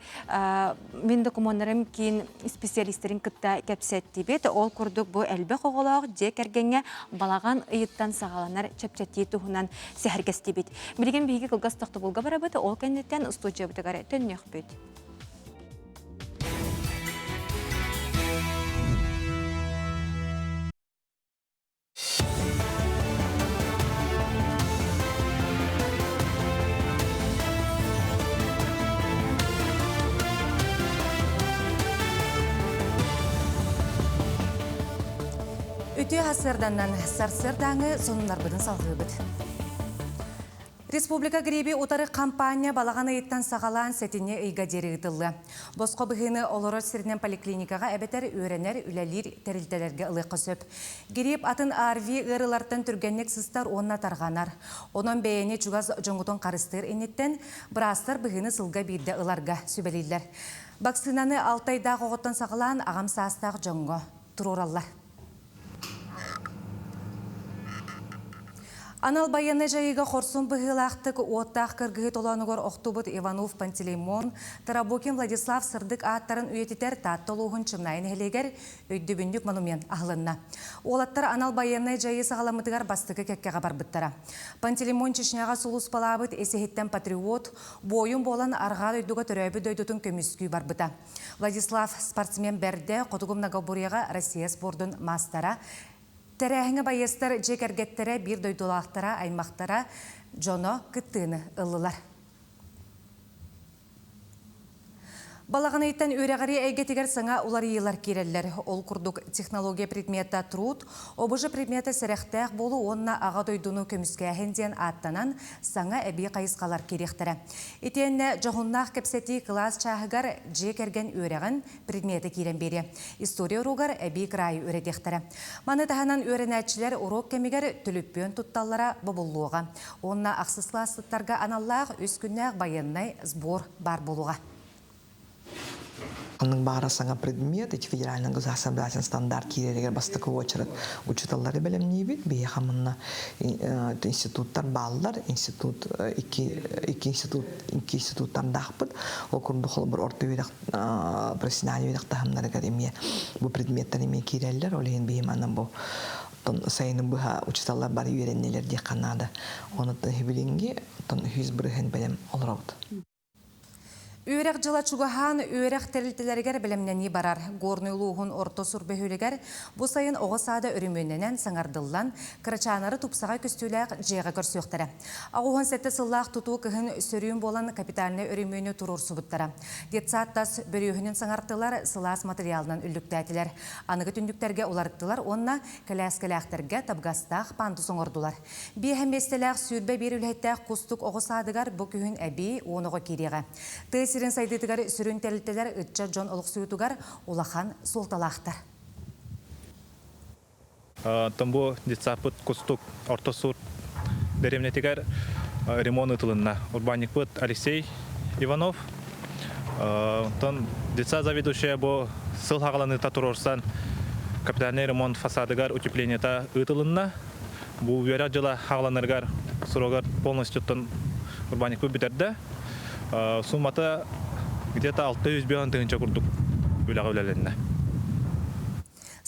A: мин докумуоннарым киин специалистэрин кытта кэпсэттибит. Ол курдук бу элбэх оҕолоох дьиэ кэргэҥҥэ балаҕан ыйыттан саҕаланар чэпчэтии туһунан сэһэргэстибит. Билигин биһиги кылгас тохтобулга барабыт, ол кэнниттэн устуудьуйабытыгар төннүөхпүт.
C: Үтүө сарсыарданнан сарсыардааҥы сонуннарбытын салҕыыбыт. Республика гриби утары кампания балаҕан ыйыттан саҕалаан сэтинньи ыйга диэри ыытыллыа. Босхо быһыыны олорор сиринэн поликлиникаҕа эбэтэр үөрэнэр, үлэлиир тэрилтэлэргэ ылыахха сөп. Грипп атын АРВИ ыарыылартан түргэнник сыстар уонна тарҕанар. Онон бэйэни чугас дьоҥҥутун харыстыыр инниттэн быраастар быһыыны сылга биирдэ ыларга сүбэлииллэр. Вакцинаны алтайдаах оҕоттон саҕалаан аҕам саастаах дьоҥҥо туруораллар. Анал байыаннай дьайыыга хорсун быһыылаахтык уоттаах кыргыһыы толоонугар охтубут Иванов Пантелеймон, Тарабукин Владислав сырдык ааттарын үйэтитэр Таатта улууһун Чымнаайы нэһилиэгэр өйдөбүнньүк монумент аһылынна. Уолаттар анал байыаннай дьайыы саҕаламмытыгар бастакы кэккэҕэ барбыттара. Пантелеймон Чечняҕа сулууспалаабыт ис-иһиттэн патриот, буойун буолан арҕаа дойдуга төрөөбүт дойдутун көмүскүү барбыта. Владислав спортсмен бэрдэ, Хотугу многоборьеҕа Россия спордун маастара. Тэрээһиҥҥэ байыастар дьиэ кэргэттэрэ, биир дойдулаахтара, аймахтара, дьоно кыттыыны ыллылар. Балаҕан ыйтан үөрэҕирии эйгэтигэр саҥа уларыйыылар киирэллэр. Ол курдук технология предмета труд, ОБЖ предмета сэрэхтээх буолуу уонна Аҕа дойдуну көмүскээһин диэн ааттанан саҥа эбии хайысхалар киириэхтэрэ. Итиэннэ дьоһуннаах кэпсэтии кылаас чааһыгар дьиэ кэргэн үөрэҕин предметэ киирэн биэриэ. История уруогар эбии кыраайы үөрэтиэхтэрэ. Маны таһынан үөрэнээччилэр уруок кэмигэр түлүппүөн тутталлара бобуллуоҕа. Уонна ахсыс кылаастыттарга аналлаах үс күннээх байыаннай сбор баар буолуоҕа.
L: Ханнык баара саҥа предмет, эти федеральный государственный стандарт киирэригэр бастакы уочарат учууталлары бэлэмниибит. Биһиэхэ манна институттар бааллар, институт икки, икки институт икки институттардаахпыт. Ол курдук холобур орто үөрэх профессиональный үөрэх таһымнарыгар эмиэ бу предметтэр эмиэ киирэллэр. Ол иһин биһи манна бу сайыны быһа учууталлар бары үөрэннилэр диэххэ наада. Онуттан билиҥҥи үһүс бырыһын бэлэм олоробут.
C: Үөрэх дьыла чугаһаан үөрэх тэрилтэлэригэр бэлэмнэнии барар. Горнай улууһун орто сур бөһүөлэгэр бу сайын оҕо саада өрөмүөннэнэн, саҥардыллан, кырачааннары тупсаҕай көстүүлээх дьиэҕэ көрсүөхтэрэ. 87 сыллаах тутуу кыһын сөрүүн буолан капитальнай өрөмүөнү туруорсубуттара. Детсад тас бөрүөһүнүн саҥартылар, сылаас материалынан үллүктээтилэр. Аныгы түннүктэргэ уларыттылар уонна кэлээскэлээхтэргэ табыгастаах пандус оҥордулар. Биэһэ миэстэлээх 21 үлэһиттээх Кустук оҕо саадыгар бу күһүн эбии 10 оҕо киириэҕэ. Тыа сирин сайдыытыгар сүрүн тэрилтэлэр ыччат дьон олохсуйуутугар улахан суолталаахтар.
M: Оттон бу детсадпыт Кустук орто сур дэриэбинэтигэр ремонт ыытылынна. Урбаанньыкпыт Алексей Иванов. Оттон детсад заведующая бу сыл хаҕаланыыта туруорсан капитальный ремонт фасадыгар утеплениета ыытылынна. Бу үөрэх дьыла хаҕаланарыгар срогар полностью урбаанньыкпыт бүтэрдэ. Суммата где-то 605 тыһыынча курдук үлэҕэ үлэлэннэ.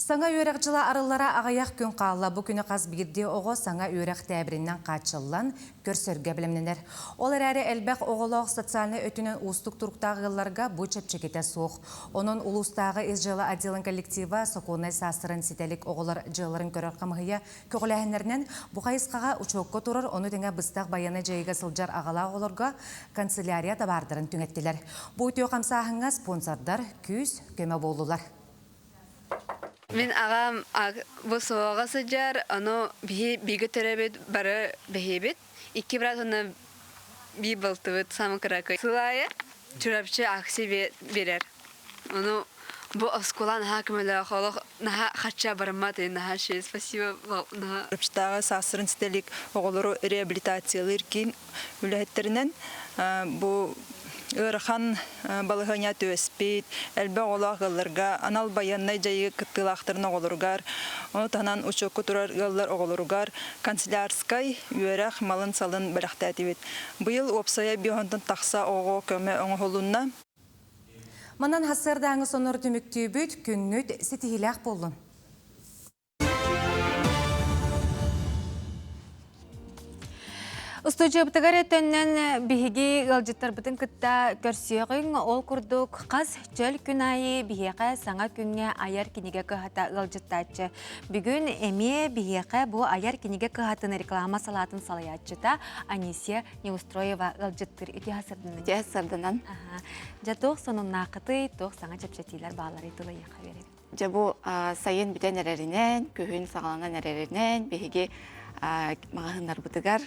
C: Саҥа үөрэх дьыла арыллара аҕыйах күн хаалла. Бу күнү хас биирдии оҕо саҥа үөрэх тээбиринэн хааччыллан, көрсөргө бэлэмнэнэр. Ол эрээри элбэх оҕолоох социальнай өттүнэн уустук туруктаах ыалларга бу чэпчэкитэ суох. Онон улуустааҕы ис дьыала отделын коллектива сокуоннай саастарын ситэ илик оҕолор дьыалаларын көрөр хамыһыйа көҕүлээһиннэринэн бу хайысхаҕа учуокка турар, ону тэҥэ быстах байыаннай дьайыыга сылдьар аҕалаах оҕолорго канцелярия табаардарын түҥэттилэр. Бу үтүө хамсааһыҥҥа спонсордар күүс, көмө буоллулар.
N: Мин аҕам бу суоҕа сылдьар, ону биһи бииргэ төрөөбүт бары бэһиэбит. Икки брат уонна биир балтыбыт самый кыракый. Сыл аайы Чурапчы акция биэрэр. Ону бу оскуола наһаа көмөлөөх, олох наһаа хачча барыммат, наһаа шей, спасибо наһаа.
O: Чурапчытааҕы саастарын ситэ илик оҕолору реабилитациялыыр киин үлэһиттэринэн бу ыарахан балаһыанньа түбэспит элбэх оҕолоох ыалларга анал байыаннай дьайыы кыттыылаахтарын оҕолоругар, ону таһынан учуокка турар ыаллар оҕолоругар канцелярскай үөрэх малын-салын бэлэхтээтибит. Быйыл уопсайа биэһонтон тахса оҕоҕо көмө оҥоһулунна.
C: Манан сарсыардааҥы сонор түмүктүүбүт, күҥҥүт ситиһиилээх буоллун.
A: Устудьуобутугар өтөннөн биһиги ыалдьыттарбытын кытта көрсүөҕүҥ. Ол курдук хас чөл күн аайы биһиэхэ саҥа күҥҥэ айар кинигэ кыһата ыалдьыттааччы. Бүгүн эмиэ биһиэхэ бу айар кинигэ кыһатын реклама салаатын салайааччыта Анисия Неустроева ыалдьыттыыр. Үтүө сарданан.
J: Үтүө сарданан.
A: Дьэ туох сонуннааххытый, туох саҥа чэпчэтиилэр баалларый тылы эйиэхэ биэрэбин.
J: Дьэ бу сайын бүтэн эрэринэн, күһүн саҕаланан эрэринэн биһиги маҕаһыыннарбытыгар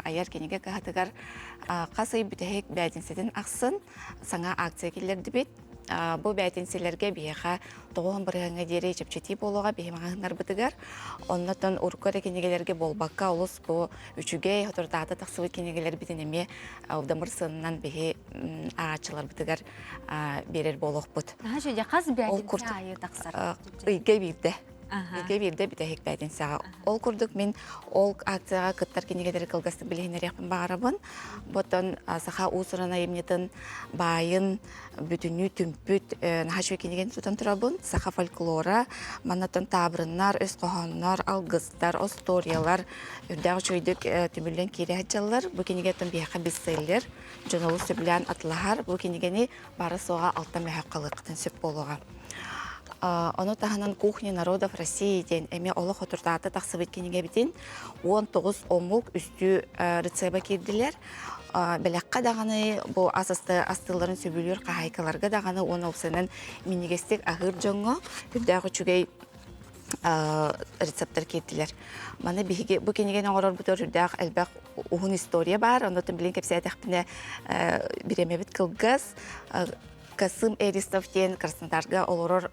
J: айар кинигэ кыһатыгар хас ый бүтэһик бээтинсэтин ахсын саҥа акция киллэрдибит. Бу бээтинсэлэргэ биһиэхэ 90 бырыһыаҥҥа диэри чэпчэтии буолуоҕа биһи маҕаһыыннарбытыгар. Оннотон урукку эрэ кинигэлэргэ буолбакка олус бу үчүгэй, соторутааҕыта тахсыбыт кинигэлэрбитин эмиэ удамыр сыанынан биһи ааҕааччыларбытыгар биэрэр буолуохпут.
A: Наһаа хас бээтинсэ аайы тахсар?
J: Ыйга биирдэ. Ыйга биирдэ бүтэһик бээтинсэҕэ. Ол курдук мин ол акцияҕа кыттар кинигэлэри кылгастык билиһиннэриэхпин баҕарабын. Ботон саха уус-уран айымньытын баайын бүтүннүү түмпүт наһаа үчүгэй кинигэни тутан турабын. Саха фольклора, маннатан таабырыннар, өс хоһооннор, алгыстар, остуоруйалар үрдээх үчүгэйдик түмүллэн киирэ сылдьаллар. Бу кинигэттэн биһиэхэ бестселлер. Дьон олус сөбүлээн атылаһар. Бу кинигэни бары-суоҕа алта мөһөх халыаххытын сөп буолуоҕа. Ону таһынан «Кухня народов России» диэн эмиэ олох отурдаата тахсыбыт кинигэбитин 19 омук үстүү рецеба киирдилэр. Бэлэххэ даҕаны бу ас астыыларын сөбүлүүр хаһаайкаларга даҕаны уонна уопсайынан минньигэстик аһыыр дьоҥҥо үрдээх үчүгэй рецептэр киирдилэр. Маны биһиги бу кинигэни оҥорорбутугар үрдээх элбэх уһун история баар. Оннотон билин кэпсээтэхпинэ бириэмэбит кылгас. Касым Эристов диэн Краснодарга олорор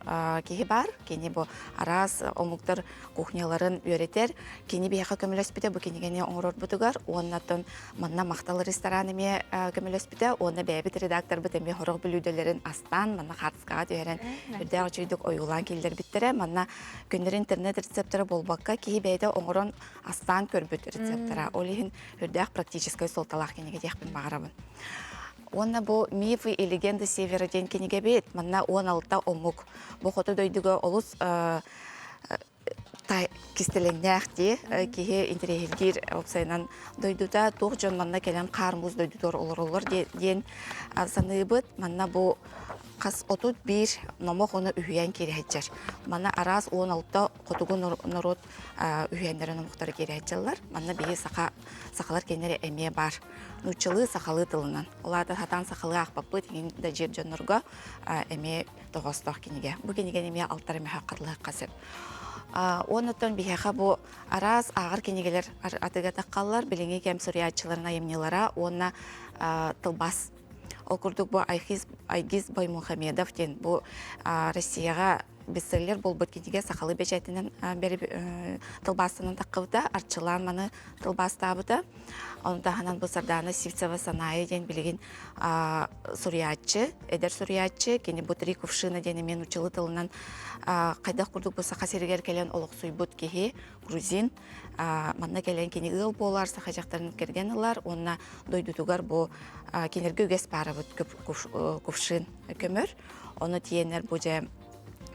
J: киһи баар. Кини бу араас омуктар кухняларын үөрэтэр. Кини биһиэхэ көмөлөспүтэ бу кинигэни оҥорорбутугар. Уоннаттан манна Махтал ресторан эмиэ көмөлөспүтэ. Уонна бэйэбит редакторбыт эмиэ хорох бүлүүдэлэрин астаан манна хаартыскаҕа түһэрэн үрдээх үчүгэйдик ойуулаан киллэрбиттэрэ. Манна күннэр интернет рецептэрэ буолбакка киһи бэйэтэ оҥорон астаан көрбүт рецептара. Ол иһин үрдээх практическай суолталаах кинигэ диэхпин баҕарабын. Уонна бу «Мифы и легенды Севера» диэн кинигэбит. Манна 16 омук. Бу хоту дойдуга олус
P: кистэлэҥнээх дии киһи интэриэһиргиир уопсайынан дойдута туох дьон манна кэлэн хаар муус дойдутугар олороллор диэн саныыбыт. Манна бу хас 31 номох ону үһүйээн киирэһэччэр. Манна араас 16 хотугу норуот үһүйээннэрэ номохторо киирэһэччэллэр. Манна биһи саха сахалар кэннэрэ эмиэ баар. Нууччалыы сахалыы тылынан. Ол аата сатаан сахалыы аахпаппыт иҥин да дьиэр дьоннорго эмиэ тоҕоостоох кинигэ. Бу кинигэни эмиэ алтара мөһөх хатылыахха сөп. Уоннаттан биһиэхэ бу араас ааҕар кинигэлэр атыга таххаллар, билиҥҥи кэм суруйааччыларын айымньылара уонна тылбаас. Ол курдук бу Айгиз, Айгиз Баймухамедов диэн бу Россияҕа бестселлер буолбут кинигэ сахалыы бэчээтинэн тылбаастанан таххыбыта, Арчылаан маны тылбаастаабыта. Ону таһынан бу Сардаана Сивцева Санаайа диэн билигин суруйааччы, эдэр суруйааччы, кини бу Три кувшина диэн эмиэ нууччалыы тылынан хайдах курдук бу Саха сиригэр кэлэн олохсуйбут киһи, грузин. Манна кэлэн кини ыал буолар, саха дьахтарын кэргэн ылар уонна дойдутугар бу кинилэргэ үгэс баарабыт кувшин көмөр. Ону тиэннэр бу дьэ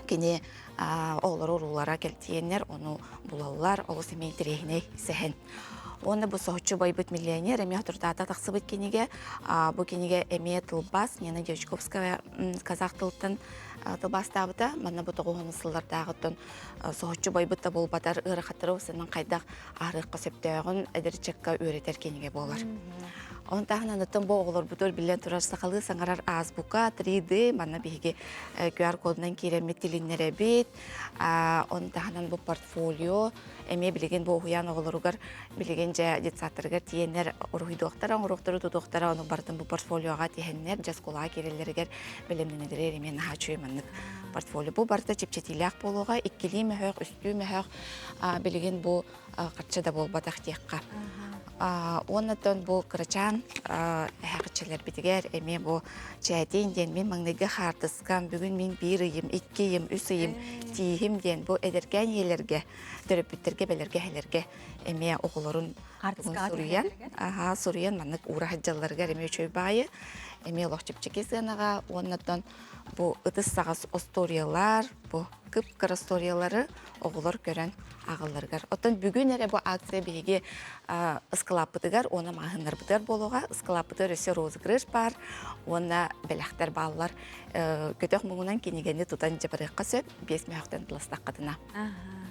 P: кини оҕолоро уруулара кэлтиэннэр ону булаллар, олус эмиэ интэриэһинэй сэһэн. Уонна бу соһуччу байбыт миллионер эмиэ соторутаата тахсыбыт кинигэ. Бу кинигэ эмиэ тылбаас Нина Дьячковская казах тылыттан тылбаастаабыта. Манна бу тоҕуһун сыллардааҕыттан соһуччу байбыт да буолбатар ыарахаттары усанан хайдах аарыахха сөптөөҕүн эдэр ыччакка үөрэтэр кинигэ буолар. Онон таһынан оттон бу оҕолорбутугар биллэн турар сахалыы саҥарар азбука 3D манна биһиги QR кодунан киирэммит тилиннэрэбит. Онон таһынан бу портфолио эмиэ билигин бу уһуйаан оҕолоругар билигин дьэ детсадтарыгар тиийэннэр уруһуйдуохтара, оҥоруохтара, тутуохтара, ону барытын бу портфолиоҕа тиһэннэр дьэ оскуолаҕа киирэллэригэр бэлэмнэнэллэригэр эмиэ наһаа үчүгэй маннык портфолио. Бу барыта чэпчэтиилээх буолуоҕа, иккилии мөһөөх, үстүү мөһөөх билигин бу харчы да буолбатах диэххэ. Уонна бу кырачаан эһэҕиччилэрбитигэр эмиэ бу чээтин диэн мин маҥнайгы хаартыскам, бүгүн мин биир ыйым, икки ыйым, үс ыйым тииһим диэн бу эдэркээн ийэлэргэ, төрөппүттэргэ, бэлэргэ эһэлэргэ эмиэ оҕолорун суруйан, аха, суруйан маннык уура сылдьалларыгар эмиэ үчүгэй баайы, эмиэ олох чэпчэки сыанаҕа уонна бу ытыс саҕас остуоруйалар, бу кып-кыра историялары оҕолор көрөн ааҕалларыгар. Оттон бүгүн эрэ бу акция биһиги ыскылааппытыгар уонна маҕаһыыннарбытыгар буолуоҕа. Ыскылааппытыгар өссө розыгрыш баар уонна бэлэхтэр бааллар. Көтөх муҥунан кинигэни тутан дьабарыахха сөп, биэс мөһөхтөн тыластаххытына.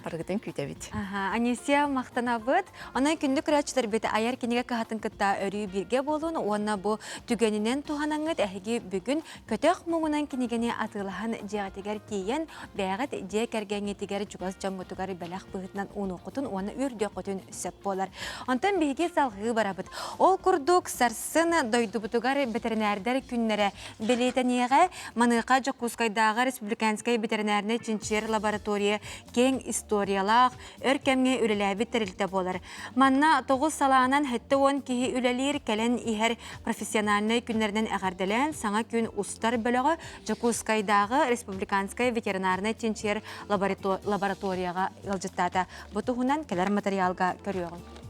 P: Барыгытын күүтэбит.
A: Анисия махтанабыт. Онон күндү көрөөччүлэрбит айар кинигэ кыһатын кытта өрүү бииргэ буолун уонна бу түгэнинэн туһанаҥҥыт эһиги бүгүн Көтөх муҥунан кинигэни атыылаһан дьиэҕитигэр тиийэн, бэйэҕит дьиэ кэргэҥҥитигэр чугас дьоҥҥутугар бэлэх быһыытынан уунуоххутун уонна үөрдүөххүтүн сөп буолар. Онтон биһиги салҕыы барабыт. Ол курдук, сарсын дойдубутугар бэтэринээрдэр күннэрэ бэлиэтэниэҕэ. Маныаха Дьокуускайдааҕы республиканскай бэтэринээрнэй чинчийэр лаборатория киэҥ историялаах, өр кэмҥэ үлэлээбит тэрилтэ буолар. Манна тоҕус салаанан 70 киһи үлэлиир, кэлэн иһэр профессиональнай күннэринэн эҕэрдэлээн саҥа күн устар бөлөҕө Дьокуускайдааҕы республиканскай ветеринарнай чинчийэр лабораторияҕа ыалдьыттаата. Бу туһунан кэлэр материалга көрүөҕүҥ.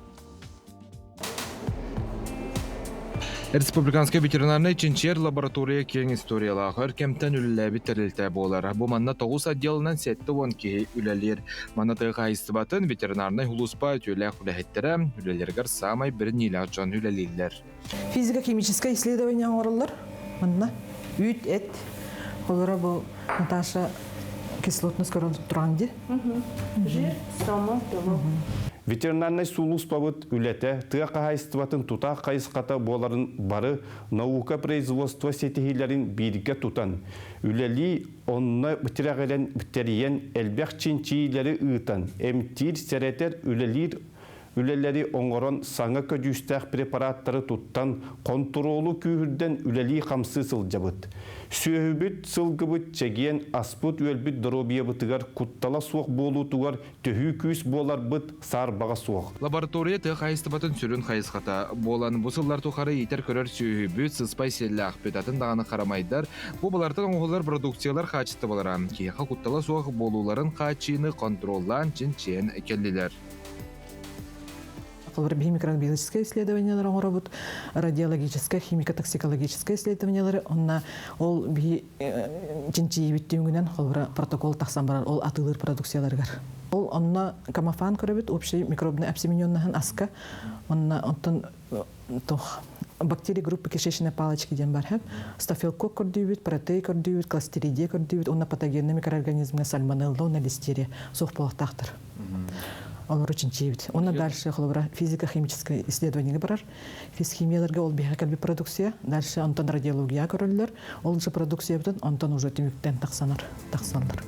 Q: Республиканскай ветеринарнай чинчийэр лаборатория киэҥ историялаах өр кэмтэн үлэлээбит тэрилтэ буолар. Бу манна тоҕус отделынан 70 киһи үлэлиир. Манна тыа хаһаайыстыбатын ветеринарнай улууспа үтүөлээх үлэһиттэрэ үлэлэригэр саамай бэриниилээх дьон үлэлииллэр.
R: Физико-химическое исследование оҥороллор. Манна үүт, эт, олоро бу Наташа кислотность көрөн туран ди.
S: Жир, само, белок.
T: Ветеринарнай сулууспабыт үлэтэ тыа хаһаайыстыбатын тутаах хайысхата буоларын бары наука производство ситиһиилэрин бииргэ тутан, үлэлии, онно тирэҕирэн тэрийэн элбэх чинчийиилэри ыытан, эмтиир, сэрэтэр, үлэлиир үлэлэри оҥорон саҥа көдьүүстээх препараттары туттан, хонтуруолу күүһүрдэн үлэлии-хамсыы сылдьабыт. Сүөһүбүт, сылгыбыт чэгиэн, аспыт-үөлбүт доруобуйабытыгар куттала суох буолуутугар төһүү күүс буоларбыт саарбаҕа суох.
Q: Лаборатория тыа хаһаайыстыбатын сүрүн хайысхата буолан, бу сыллар тухары иитэр-көрөр сүөһүбүт, сыспай сиэллээхпит, атын даҕаны харамайдар, бу балартан оҥоһуллар продукциялар хаачыстыбалара киһиэхэ куттала суох буолууларын хааччыйыыны хонтуруоллаан чинчийэн кэллилэр.
R: Холобура, биһи микробиологическай исследованиялары оҥоробут, радиологическай, химико-токсикологическай исследованиялары. Онно ол биһи чинчийибит түмүгүнэн холобура протокол тахсан барар ол атыылыыр продукцияларыгар. Ол онно камофан көрөбүт, общий микробный обсемененнаһын аска. Онно онтон тох бактерии группы кишечной палочки диэн бар стафилококк көрдүүбүт, протей көрдүүбүт, кластеридия көрдүүбүт уонна патогенный микроорганизмҥа сальмонелла уонна листерия суох буолуохтаахтар. Олору чинчийэбит. Уонна дальше холобура физико-химическое исследование барар. Физхимияларга ол биһиэхэ кэлбит продукция. Дальше онтон радиология көрөллөр. Ол же продукциябытын онтон уже түмүктэн тахсанар, тахсаллар.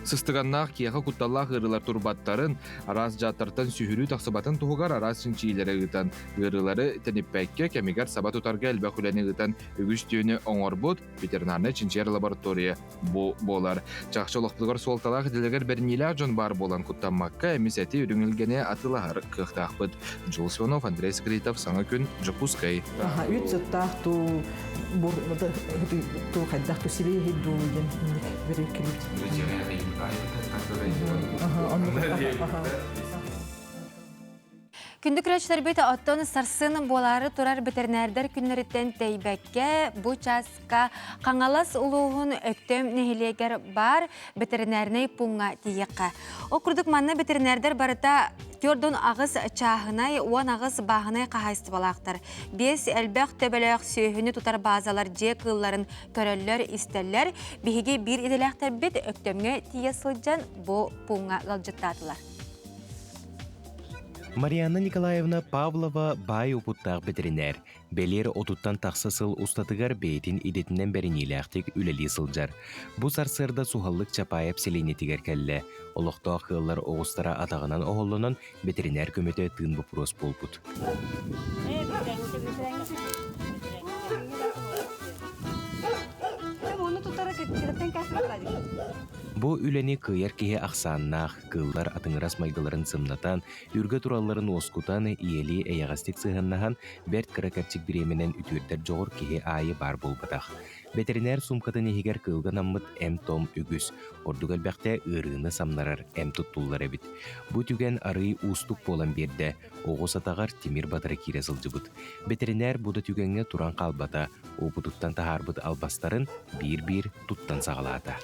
Q: Сыстыганнаах киэхэ кутталлаах ыарыылар турбаттарын, араас дьааттартан сүһүрүү тахсыбатын туһугар араас чинчийиилэри ыытан, ыарыылары тэниппэккэ кэмигэр саба тутарга элбэх үлэни ыытан үгүс түөнү оҥорбут ветеринарнай чинчийэр лаборатория бу буолар. Чахчы олохпутугар суолталаах идэлэригэр бэриниилээх дьон баар буолан куттаммакка эмис эти үрүҥ илгэни атыылаһар кыахтаахпыт. Дьулус Иванов, Андрей Скритов, Саҥа күн, Дьокуускай.
R: Үт сыттаах туу бур туу хайдах ту сибиэһи дуу диэн бириккилит.
A: Күндү көрөөччүлэрбит оттон сарсын буолаары турар бэтэринээрдэр күннэриттэн тэйбэккэ бу чааска Хаҥалас улууһун Өктөм нэһилиэгэр баар бэтэринээрнэй пууҥҥа тиийиэххэ. Ол курдук манна бэтэринээрдэр барыта 48 чааһынай, 18 бааһынай хаһаайыстыбалаахтар. Биэс элбэх төбөлөөх сүөһүнү тутар баазалар дьиэ кыылларын көрөллөр-истэллэр. Биһиги биир идэлээхтэрбит Өктөмҥө тиийэ сылдьан бу пууҥҥа ыалдьыттаатылар.
H: Марианна Николаевна Павлова баай уопуттаах бэтэринээр, бэлиэр отуттан тахса сыл устатыгар бэйэтин идэтинэн бэриниилээхтик үлэлии сылдьар. Бу сарсыарда суһаллык Чапаев сэлиэнньэтигэр кэллэ. Олохтоох ыаллар оҕустара атаҕынан оһоллонон, бэтэринээр көмөтө тыын боппуруос буолбут. Бу үлэни кыайар киһи ахсааннаах, кыыллар атыҥырас майгыларын сымнатан, үргэ туралларын уоскутан, ийэлии эйэҕэстик сыһыаннаһан, бэрт кыра кэрчик бириэмэнэн үтүөрдэр дьоҕур киһи аайы баар буолбатах. Бэтэринээр суумкатын иһигэр кыылга анаммыт эм-том үгүс, ордук элбэхтэ ыарыыны самнарар эм туттуллар эбит. Бу түгэн арыый уустук буолан биэрдэ, оҕус атаҕар тимир батара киирэ сылдьыбыт. Бэтэринээр бу да түгэҥҥэ туран хаалбата, уопутуттан таһаарбыт албастарын биир-биир туттан саҕалаата.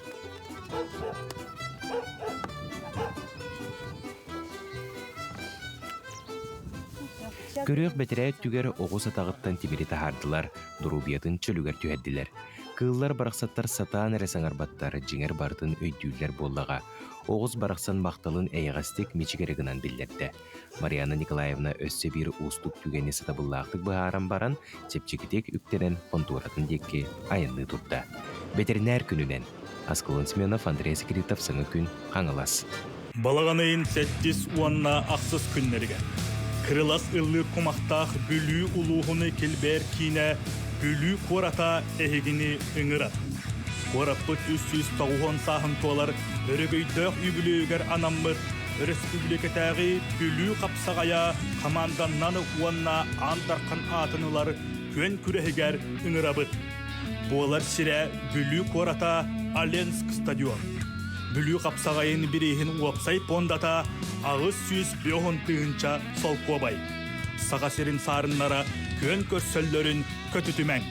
H: Көрүөх бэтэрээ өттүгэр оҕус атаҕыттан тимири таһаардылар, доруобуйатын чөлүгэр түһэрдилэр. Кыыллар барахсаттар сатаан эрэ саҥарбаттар, дьиҥэр барытын өйдүүллэр буоллаҕа. Оҕус барахсан махталын эйэҕэстик мичик эрэ гынан биллэрдэ. Марианна Николаевна өссө биир уустук түгэни сатабыллаахтык быһааран баран, чэпчэкитик үктэнэн хонтуоратын диэки айанныы турда. Бэтэринээр күнүнэн! Аскалон Семенов, Андрей Секретов, Саҥа күн, Хаҥалас.
U: Балаҕан ыйын сэттис уонна ахсыс күннэригэр Кырылас ыллыыр кумахтаах Бүлүү улууһуну килбээр киинэ Бүлүү куората эһигини ыҥырар. Куораппыт 390 сааһын туолар өрөгөйдөөх үбүлүөйүгэр анаммыт өрөспүүбүлүкэтээҕи Бүлүү хапсаҕайа хамаанданнан уонна Аан Дархан аатын ылар күөн күрэһигэр ыҥырабыт. Буолар сирэ Бүлүү куората Оленск стадион. Бүлүү хапсаҕайын бирииһин уопсай пуондата 850 тыһыынча солкуобай. Саха сирин саарыннара күөн көрсөллөрүн көтүтүмэҥ.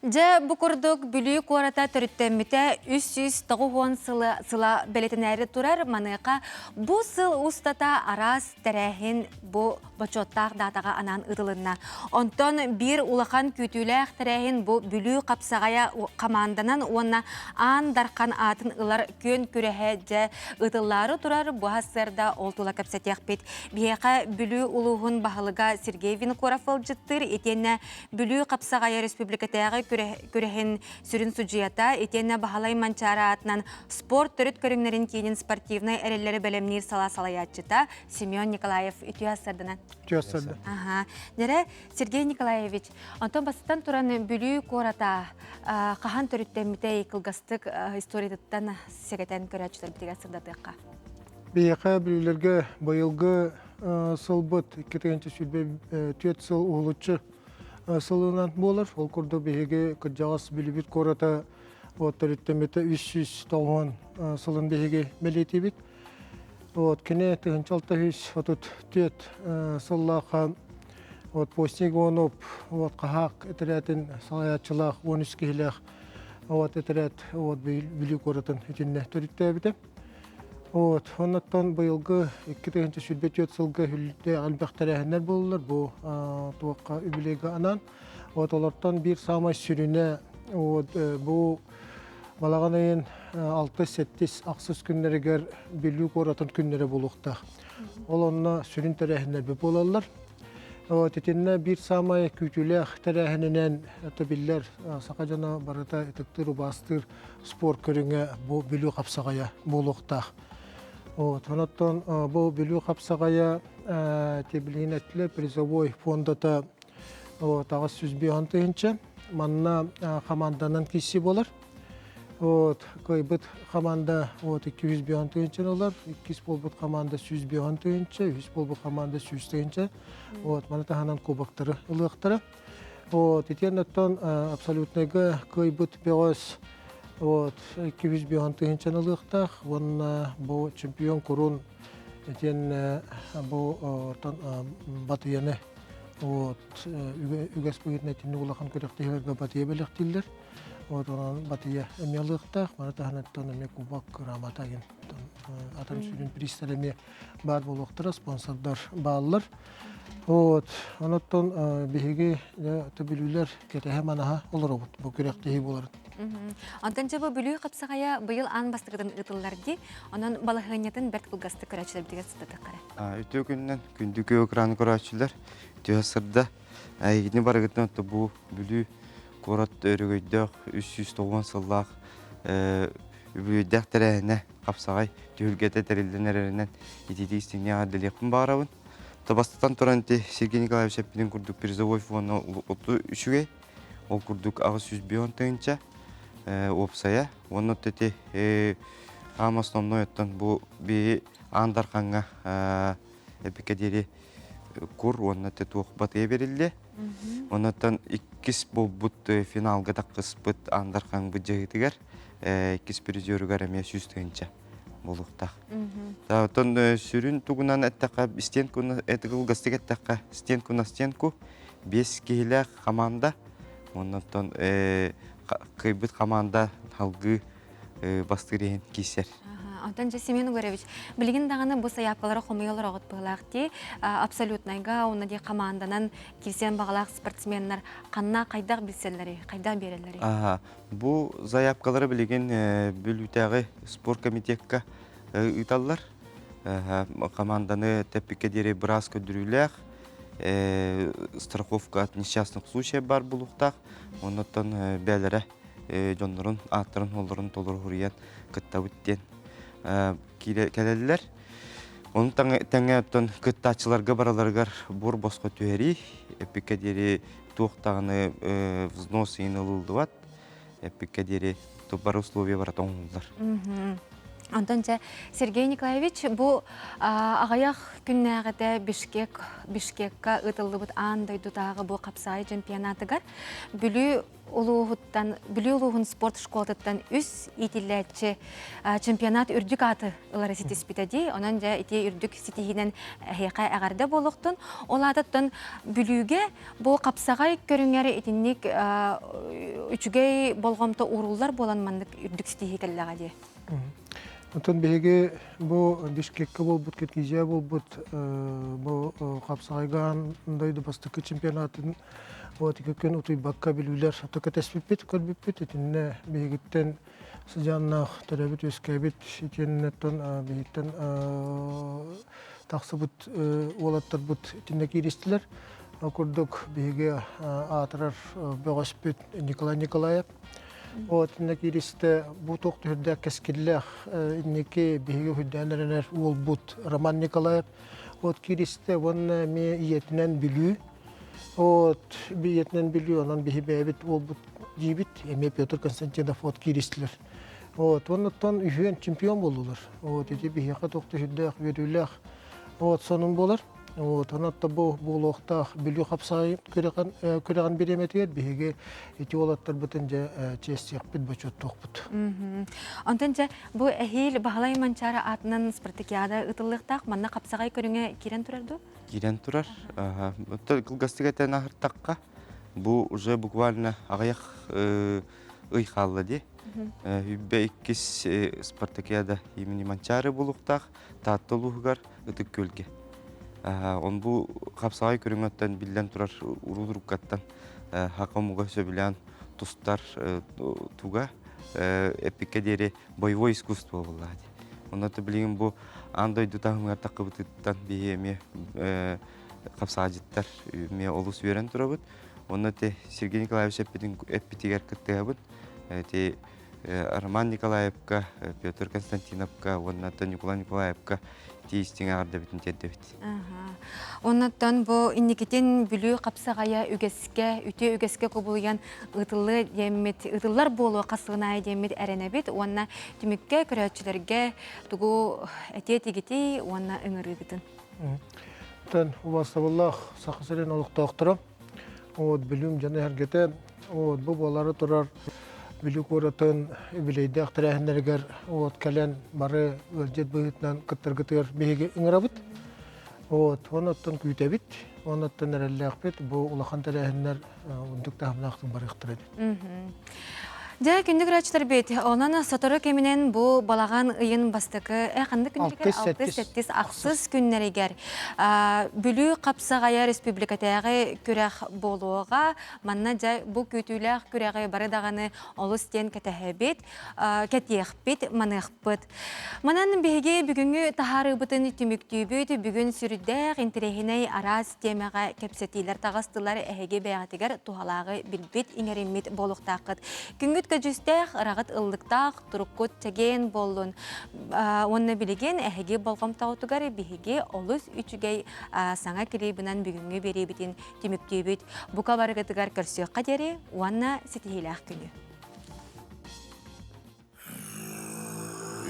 A: Дьэ, бу курдук Бүлүү куората төрүттэммитэ 390 сылы сыла бэлэтэнээри турар. Маныаха бу сыл устата араас тэрээһин бу бочуоттаах даатаҕа анаан ыытылынна. Онтон биир улахан күүтүүлээх тэрээһин бу Бүлүү хапсаҕайа хамаанданан уонна Аан Дархан аатын ылар күөн күрэһэ дьэ ыытыллаары турар. Бу сарсыарда ол тула кэпсэтиэхпит. Биһиэхэ Бүлүү улууһун баһылыга Сергей Винокуров ыалдьыттыыр итиэннэ Бүлүү хапсаҕайа республикатааҕы күрэһин сүрүн судьуйата итиэннэ Баһылай Манчаары аатынан спорт төрүт көрүҥнэрин киинин спортивнай эрэллэри бэлэмниир салаа салайааччыта Семен Николаев үтүө сарданан.
V: Үтүө сарда.
A: Аха. Нэрэ Сергей Николаевич, онтон бастатан туран Бүлүү куората хаһан төрүттэммитэй кылгастык историятыттан сэгэтэн көрөөччүлэрбитигэр сырдатыахха.
V: Биһиэхэ Бүлүүлэргэ быйылгы сылбыт 2024 сыл уһулуччу сылынан буолар. Ол курдук биһиги кырдьаҕас Бүлүүбүт куората төрүттэммитэ 390 сылын биһиги бэлиэтиибит. Вот кини 1634 сыллаахха вот Постник Иванов вот хаһаак этэрээтин салайааччылаах 13 киһилээх вот этэрээт вот Бүлүү куоратын итиннэ төрүттээбитэ. Вот, оннуттан быйылгы 2024 сылга үллүтэ элбэх тэрээһиннэр буоллулар бу туохха үбүлүөйгэ анаан. Вот олортон биир саамай сүрүнэ вот бу балаҕан ыйын 6-7 ахсыс күннэригэр Бүлүү куоратын күннэрэ буолуохтаах. Ол онно сүрүн тэрээһиннэр буолаллар. Вот итиннэ биир саамай күүтүүлээх тэрээһининэн это биллэр саха дьоно барыта ытыктыыр, убаастыыр спорт көрүҥэ бу Бүлүү хапсаҕайа буолуохтаах. Вот, онон бу Бүлүү хапсаҕайа тибилиин эттилэр призовой фондата вот, 805 тыһыынча. Манна хамаанданан киирсии буолар. Вот, кыайбыт команда вот 205 тыһыынчаны ылар, иккис буолбут команда 105 тыһыынча, үһүс буолбут команда 100 тыһыынча. Вот, маны таһынан кубоктары ылыахтара. Вот, итиэн оттон абсолютныйга кыайбыт бөҕөс вот 205 тыһыынчаны ылыахтаах уонна бу чемпион курун итиэн бу батыйаны вот үгэс быһыытынан итинник улахан күрэхтэһиилэргэ батыйа бэлэхтииллэр. Вот онон батыйа эмиэ ылыахтаах, маны таһынан эмиэ кубок, грамота диэн атын сүрүн призтэр эмиэ баар буолуохтара, спонсордар бааллар. Вот, онон биһиги төбүлүүлэр кэтэһэ манаһа олоробут бу күрэхтэһии буоларын.
A: Онтон дьэ бу Бүлүү хапсаҕайа быйыл аан бастакытын ыытыллар дии. Онон балаһыанньатын бэрт кылгастык көрөөччүлэрбитигэр сытатыаххара.
F: Үтүө күнүнэн күндү күөх экраны көрөөччүлэр, түһэ сырда. Эйигини барыгытын отто бу Бүлүү куорат өрөгөйдөөх 390 сыллаах үбүлүөйдээх тэрээһинэ хапсаҕай түһүлгэтэ тэриллэн эрэринэн итиитик истиҥник эҕэрдэлиэхпин баҕарабын. Бастатан туран ити Сергей Николаевич эппитин курдук призовой фона оту үчүгэй. Ол курдук 805 тыһыынча уопсайа. Уонна ити аам основной оттон бу би Аан Дархаҥҥа эпикэ диэри кур уонна туох батыйа бериллиэ. Оннуттан иккис буолбут финалга таххыспыт Аан Дархаҥбыт дьаһыытыгар иккис призерыгар эмиэ 100 тыһыынча буолуохтаах. Оттон сүрүн тугунан эттэххэ, стенку кылгастык эттэххэ, стенку на стенку биэс киһилээх команда. Оннуттан кыайбыт команда салгыы бастыыр иһин киирсэр.
A: Онтон дьэ Семен Угоревич, билигин даҕаны бу сайаапкалары хомуйа олороҕут быһыылаах дии. Абсолютнайга уонна дии команданан киирсиэн баҕалаах спортсменнар ханна хайдах билсэллэрий, хайдах биэрэллэрий?
F: Аха, бу заявкалары билигин Бүлүүтээҕи спорт комитекка ыыталлар. Команданы тэппиккэ диэри быраас көрдөрүүлээх, страховка от несчастных случаев бар булуохтаах. Оннуттан бээлэрэ дьоннорун ааттарын-суолларын толору суруйан кыттабыт диэн кэлэллэр. Ону тэҥэ оттон кыттааччыларга бараларыгар буор босхо түһэрии, эппиккэ диэри туох даҕаны взнос иһин ылыллыбат, эппиккэ диэри бары условия барыта оҥоһуллар.
A: Онтон дьэ Сергей Николаевич бу аҕыйах күннээҕитэ Бишкек Бишкекка ыытыллыбыт аан дойдутааҕы бу хапсаайы чемпионатыгар Бүлүү улууһуттан Бүлүү улууһун спорт школатыттан үс иитиллээччи чемпионат үрдүк ааты ылары ситиспитэ дии. Онон дьэ ити үрдүк ситиһиинэн эһиэхэ эҕэрдэ буолуохтун. Ол аатыттан Бүлүүгэ бу хапсаҕай көрүҥэр итинник үчүгэй болҕомто ууруллар буолан маннык үрдүк ситиһии кэллэҕэ дии.
V: Оттон биһиги бу Бишкеккэ буолбут, Киргизия буолбут бу хапсаҕайга дойду бастакы чемпионатын Вот ити күн утуйбакка бүлүүлэр ото кэтэспиппит, көрбүппүт. Итиннэ биһигиттэн сыдьааннаах төрөөбүт үөскээбит итиэннэттэн биһиттэн тахсыбыт уолаттарбыт итиннэ кииристилэр. Ол курдук биһиги аатырар бөҕөспүт Николай Николаев. Вот итиннэ кииристэ бу туох түһүрдээх кэскиллээх инники биһиги үһүйдээн эрэнэр уолбут Роман Николаев. Вот кииристэ уонна эмиэ ийэтинэн Бүлүү Вот биэтинэн билүү, онон биһи бэйэбит уолбут диибит, эмиэ Петр Константинов вот кииристилэр. Вот, оннуттан үһүөн чемпион буоллулар. Вот, ити биһиэхэ туох да сүрдээх үөрүүлээх вот сонун буолар. Вот, онон бу буолуохтаах Бүлүү хапсаҕай күрэҕин бириэмэтигэр биһиги ити уолаттарбытын дьэ чиэстиэхпит, бочуоттуохпут.
A: Онтон дьэ бу эһиил Баһылай Манчаары аатынан спартакиада ыытыллыахтаах. Манна хапсаҕай көрүҥэ киирэн турар дуо?
F: Киирэн турар. Кылгастык этэн аһартахха, бу уже буквально аҕыйах ый хаалла дии. Үббэ иккис спартакиада имени Манчаары буолуохтаах Таатта улууһугар Ытык Күөлгэ. Он бу хапсаҕай көрүҥөттөн биллэн турар уруу-туруккаттан хака омуга сөбүлээн тустар туга эппиккэ диэри боевой искусство буоллаҕа дии. Онно билигин бу аан дойду таһымыгар таххыбытыттан биһи эмиэ хапсаҕайдьыттар эмиэ олус үөрэн турабыт. Онно те Сергей Николаевич эппитигэр кыттыһабыт. Ти Роман Николаевка, Петр Константиновка уонна Николай Николаевка тиистиҥ эҕэрдэбитин тиэрдэбит.
A: Оннуттан бу инникитин Бүлүү хапсаҕайа үгэскэ, үтүө үгэскэ кубулуйан ыытыллыа диэммит, ыытыллар буолуо хасыгынаайы диэммит эрэнэбит уонна түмүккэ көрөөччүлэргэ тугу этиэ тигитий уонна ыҥырыыгытын.
V: Тэн убастабыллаах Саха сирин олохтоохторо, вот Бүлүүм дьоно эһэргэтэ, вот бу буолары турар Бүлүү куоратын үбүлүөйдээх тэрээһиннэригэр вот кэлэн бары ыалдьыт быһыытынан кыттаргытыгар биһиги ыҥырабыт. Вот, оттон күүтэбит, оттон эрэллээхпит бу улахан тэрээһиннэр үрдүк таһымнаахтык барыахтара диэн.
A: Дьэ, күндү көрөөччүлэрбит, онон сотору кэминэн бу балаҕан ыйын бастакы ханнык күннэригэр? Алтыс, сэттис, ахсыс күннэригэр Бүлүү хапсаҕайа республикатааҕы күрэх буолуоҕа. Манна дьэ бу күүтүүлээх күрэҕи бары даҕаны олус диэн кэтэһэбит, кэтиэхпит, маныахпыт. Манан биһиги бүгүҥҥү таһаарыыбытын түмүктүүбүт. Бүгүн сүрдээх интэриэһинэй араас тиэмэҕэ кэпсэтиилэр таҕыстылар. Эһиги бэйэҕитигэр туһалааҕы билбит, иҥэриммит буолуохтааххыт. Күҥҥүт көдьүүстээх, ыраҕыт ыллыктаах, туруккут чэгиэн буоллун. Уонна билигин эһиги болҕомтоҕутугар биһиги олус үчүгэй саҥа клибынан бүгүҥҥү биэриибитин түмүктүүбүт. Бука барыгытыгар көрсүөххэ диэри уонна ситиһиилээх күнү.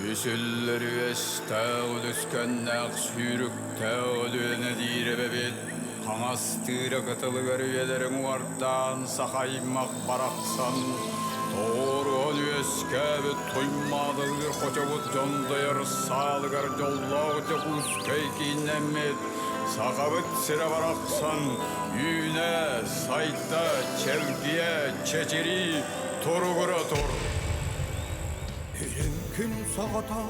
B: Үсүллэр үөстээх үлүскэннээх сүүрүктээх Өлүөнэ диир эбэбит хаҥас тыыра кытылыгар үйэлэрин уҥуордаан саха аймах барахсан тоҕуоруһан үөскээбит Туймаадалыыр хочобут дьондойор саалыгар дьоллоох Дьокуускай кииннэммит Сахабыт сирэ барахсан үүнэ, сайда, чэлгийэ, чэчирии туругура тур!
D: Үрүҥ күн соҕото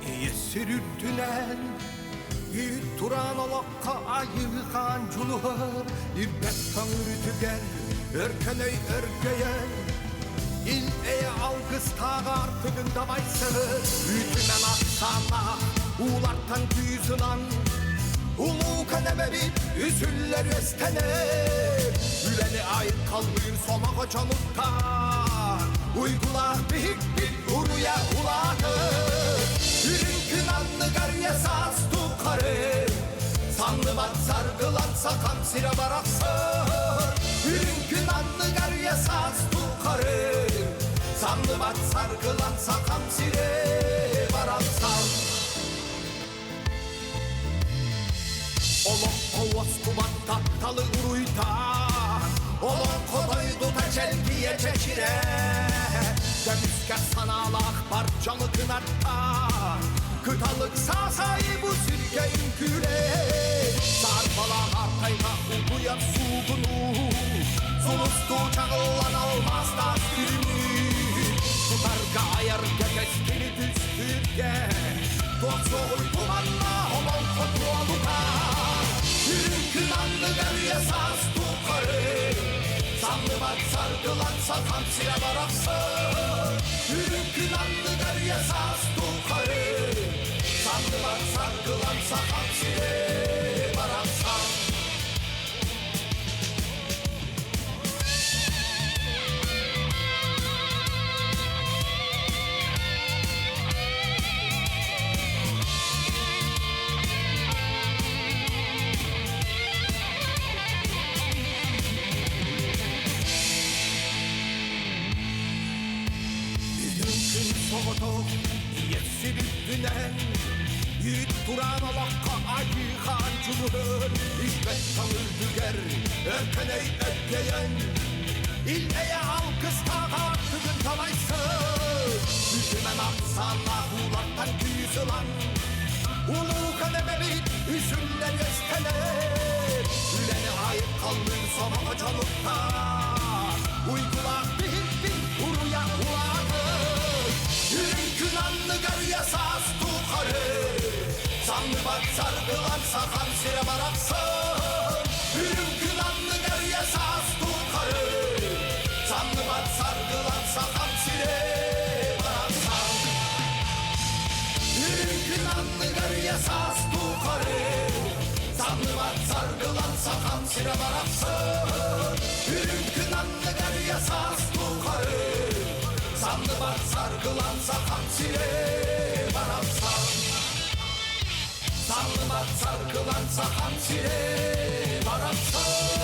D: ийэ сир үрдүнэн Үүт тураан олоххо айыы-хаан дьулуһар Ирбэт тоҥ үрүтүгэр өркөн өй өргөйөн Ил-эйэ алгыстаах аартыгын дабайсыһы Үүтүмэн ахсааннаах уулартан күүс ылан Улуукан эбэбит үсүллэр үөстэнэр Үлэни айхаллыыр сомоҕо дьонуттан Уйгулаах биһикпит уруйа улаатыр Үрүҥ күн анныгар үйэ саас тухары Санныбат саргылан сахам сирэ барахсар Үрүҥ күн анныгар үйэ саас тухары Санныбат саргылан сахам сирэ барахсан Олоххо уоскубат тапталы уруйтаан Олоҥхо дойдута чэлгийэ чэчирэ Көмүскэ санаалаах бар дьону кынаттаан Кыталык саасайы бу сиргэ үҥкүүлээ Саарбалаах артайга утуйар суугунуу Сулустуу чаҕыллан алмаастаах күлүмүү Тутарга айарга кэскили түстүүргэ Туох суоҕуй туманна олоҥхо туолута Үрүҥ күн анныгар үйэ саас тухары Санныбат саргылан сахам сирэ барахсан Үрүҥ күн анныгар үйэ саас тухары Санныбат саргылан сахам сирэ барахсан Үрүҥ күн соҕотох ийэ сир үрдүнэн Үүт тураан олоххо айыы хаан дьулуһар. Тутуһун Икпэт таҥырдыгар Өркөнөй өккөйөн Ил-эйэ алгыстааҕа бүгүн талайсың Үтүмэн ахсааннаах уулартан күүс ылан Улуухан эбэбит үсүллэр үөстэнэр Үлэни айыккаллыыр сомоҕо дьолуктаах Уйгулаах биһирбин уруйа улаатыр Үрүҥ күн анныгар үйэ саас тухары Самныбат саргылан сахан сирэ барахсан Үрүҥ күн анныгар үйэ саас тухары Самныбат саргылан сахан сирэ барахсан Үрүҥ күн анныгар үйэ саас тухары Самныбат саргылан сахан сирэ барахсан Үрүҥ күн анныгар үйэ саас тухары Самныбат саргылан сахан сирэ барахсан Самныбат саргылан сахан сирэ барахсан.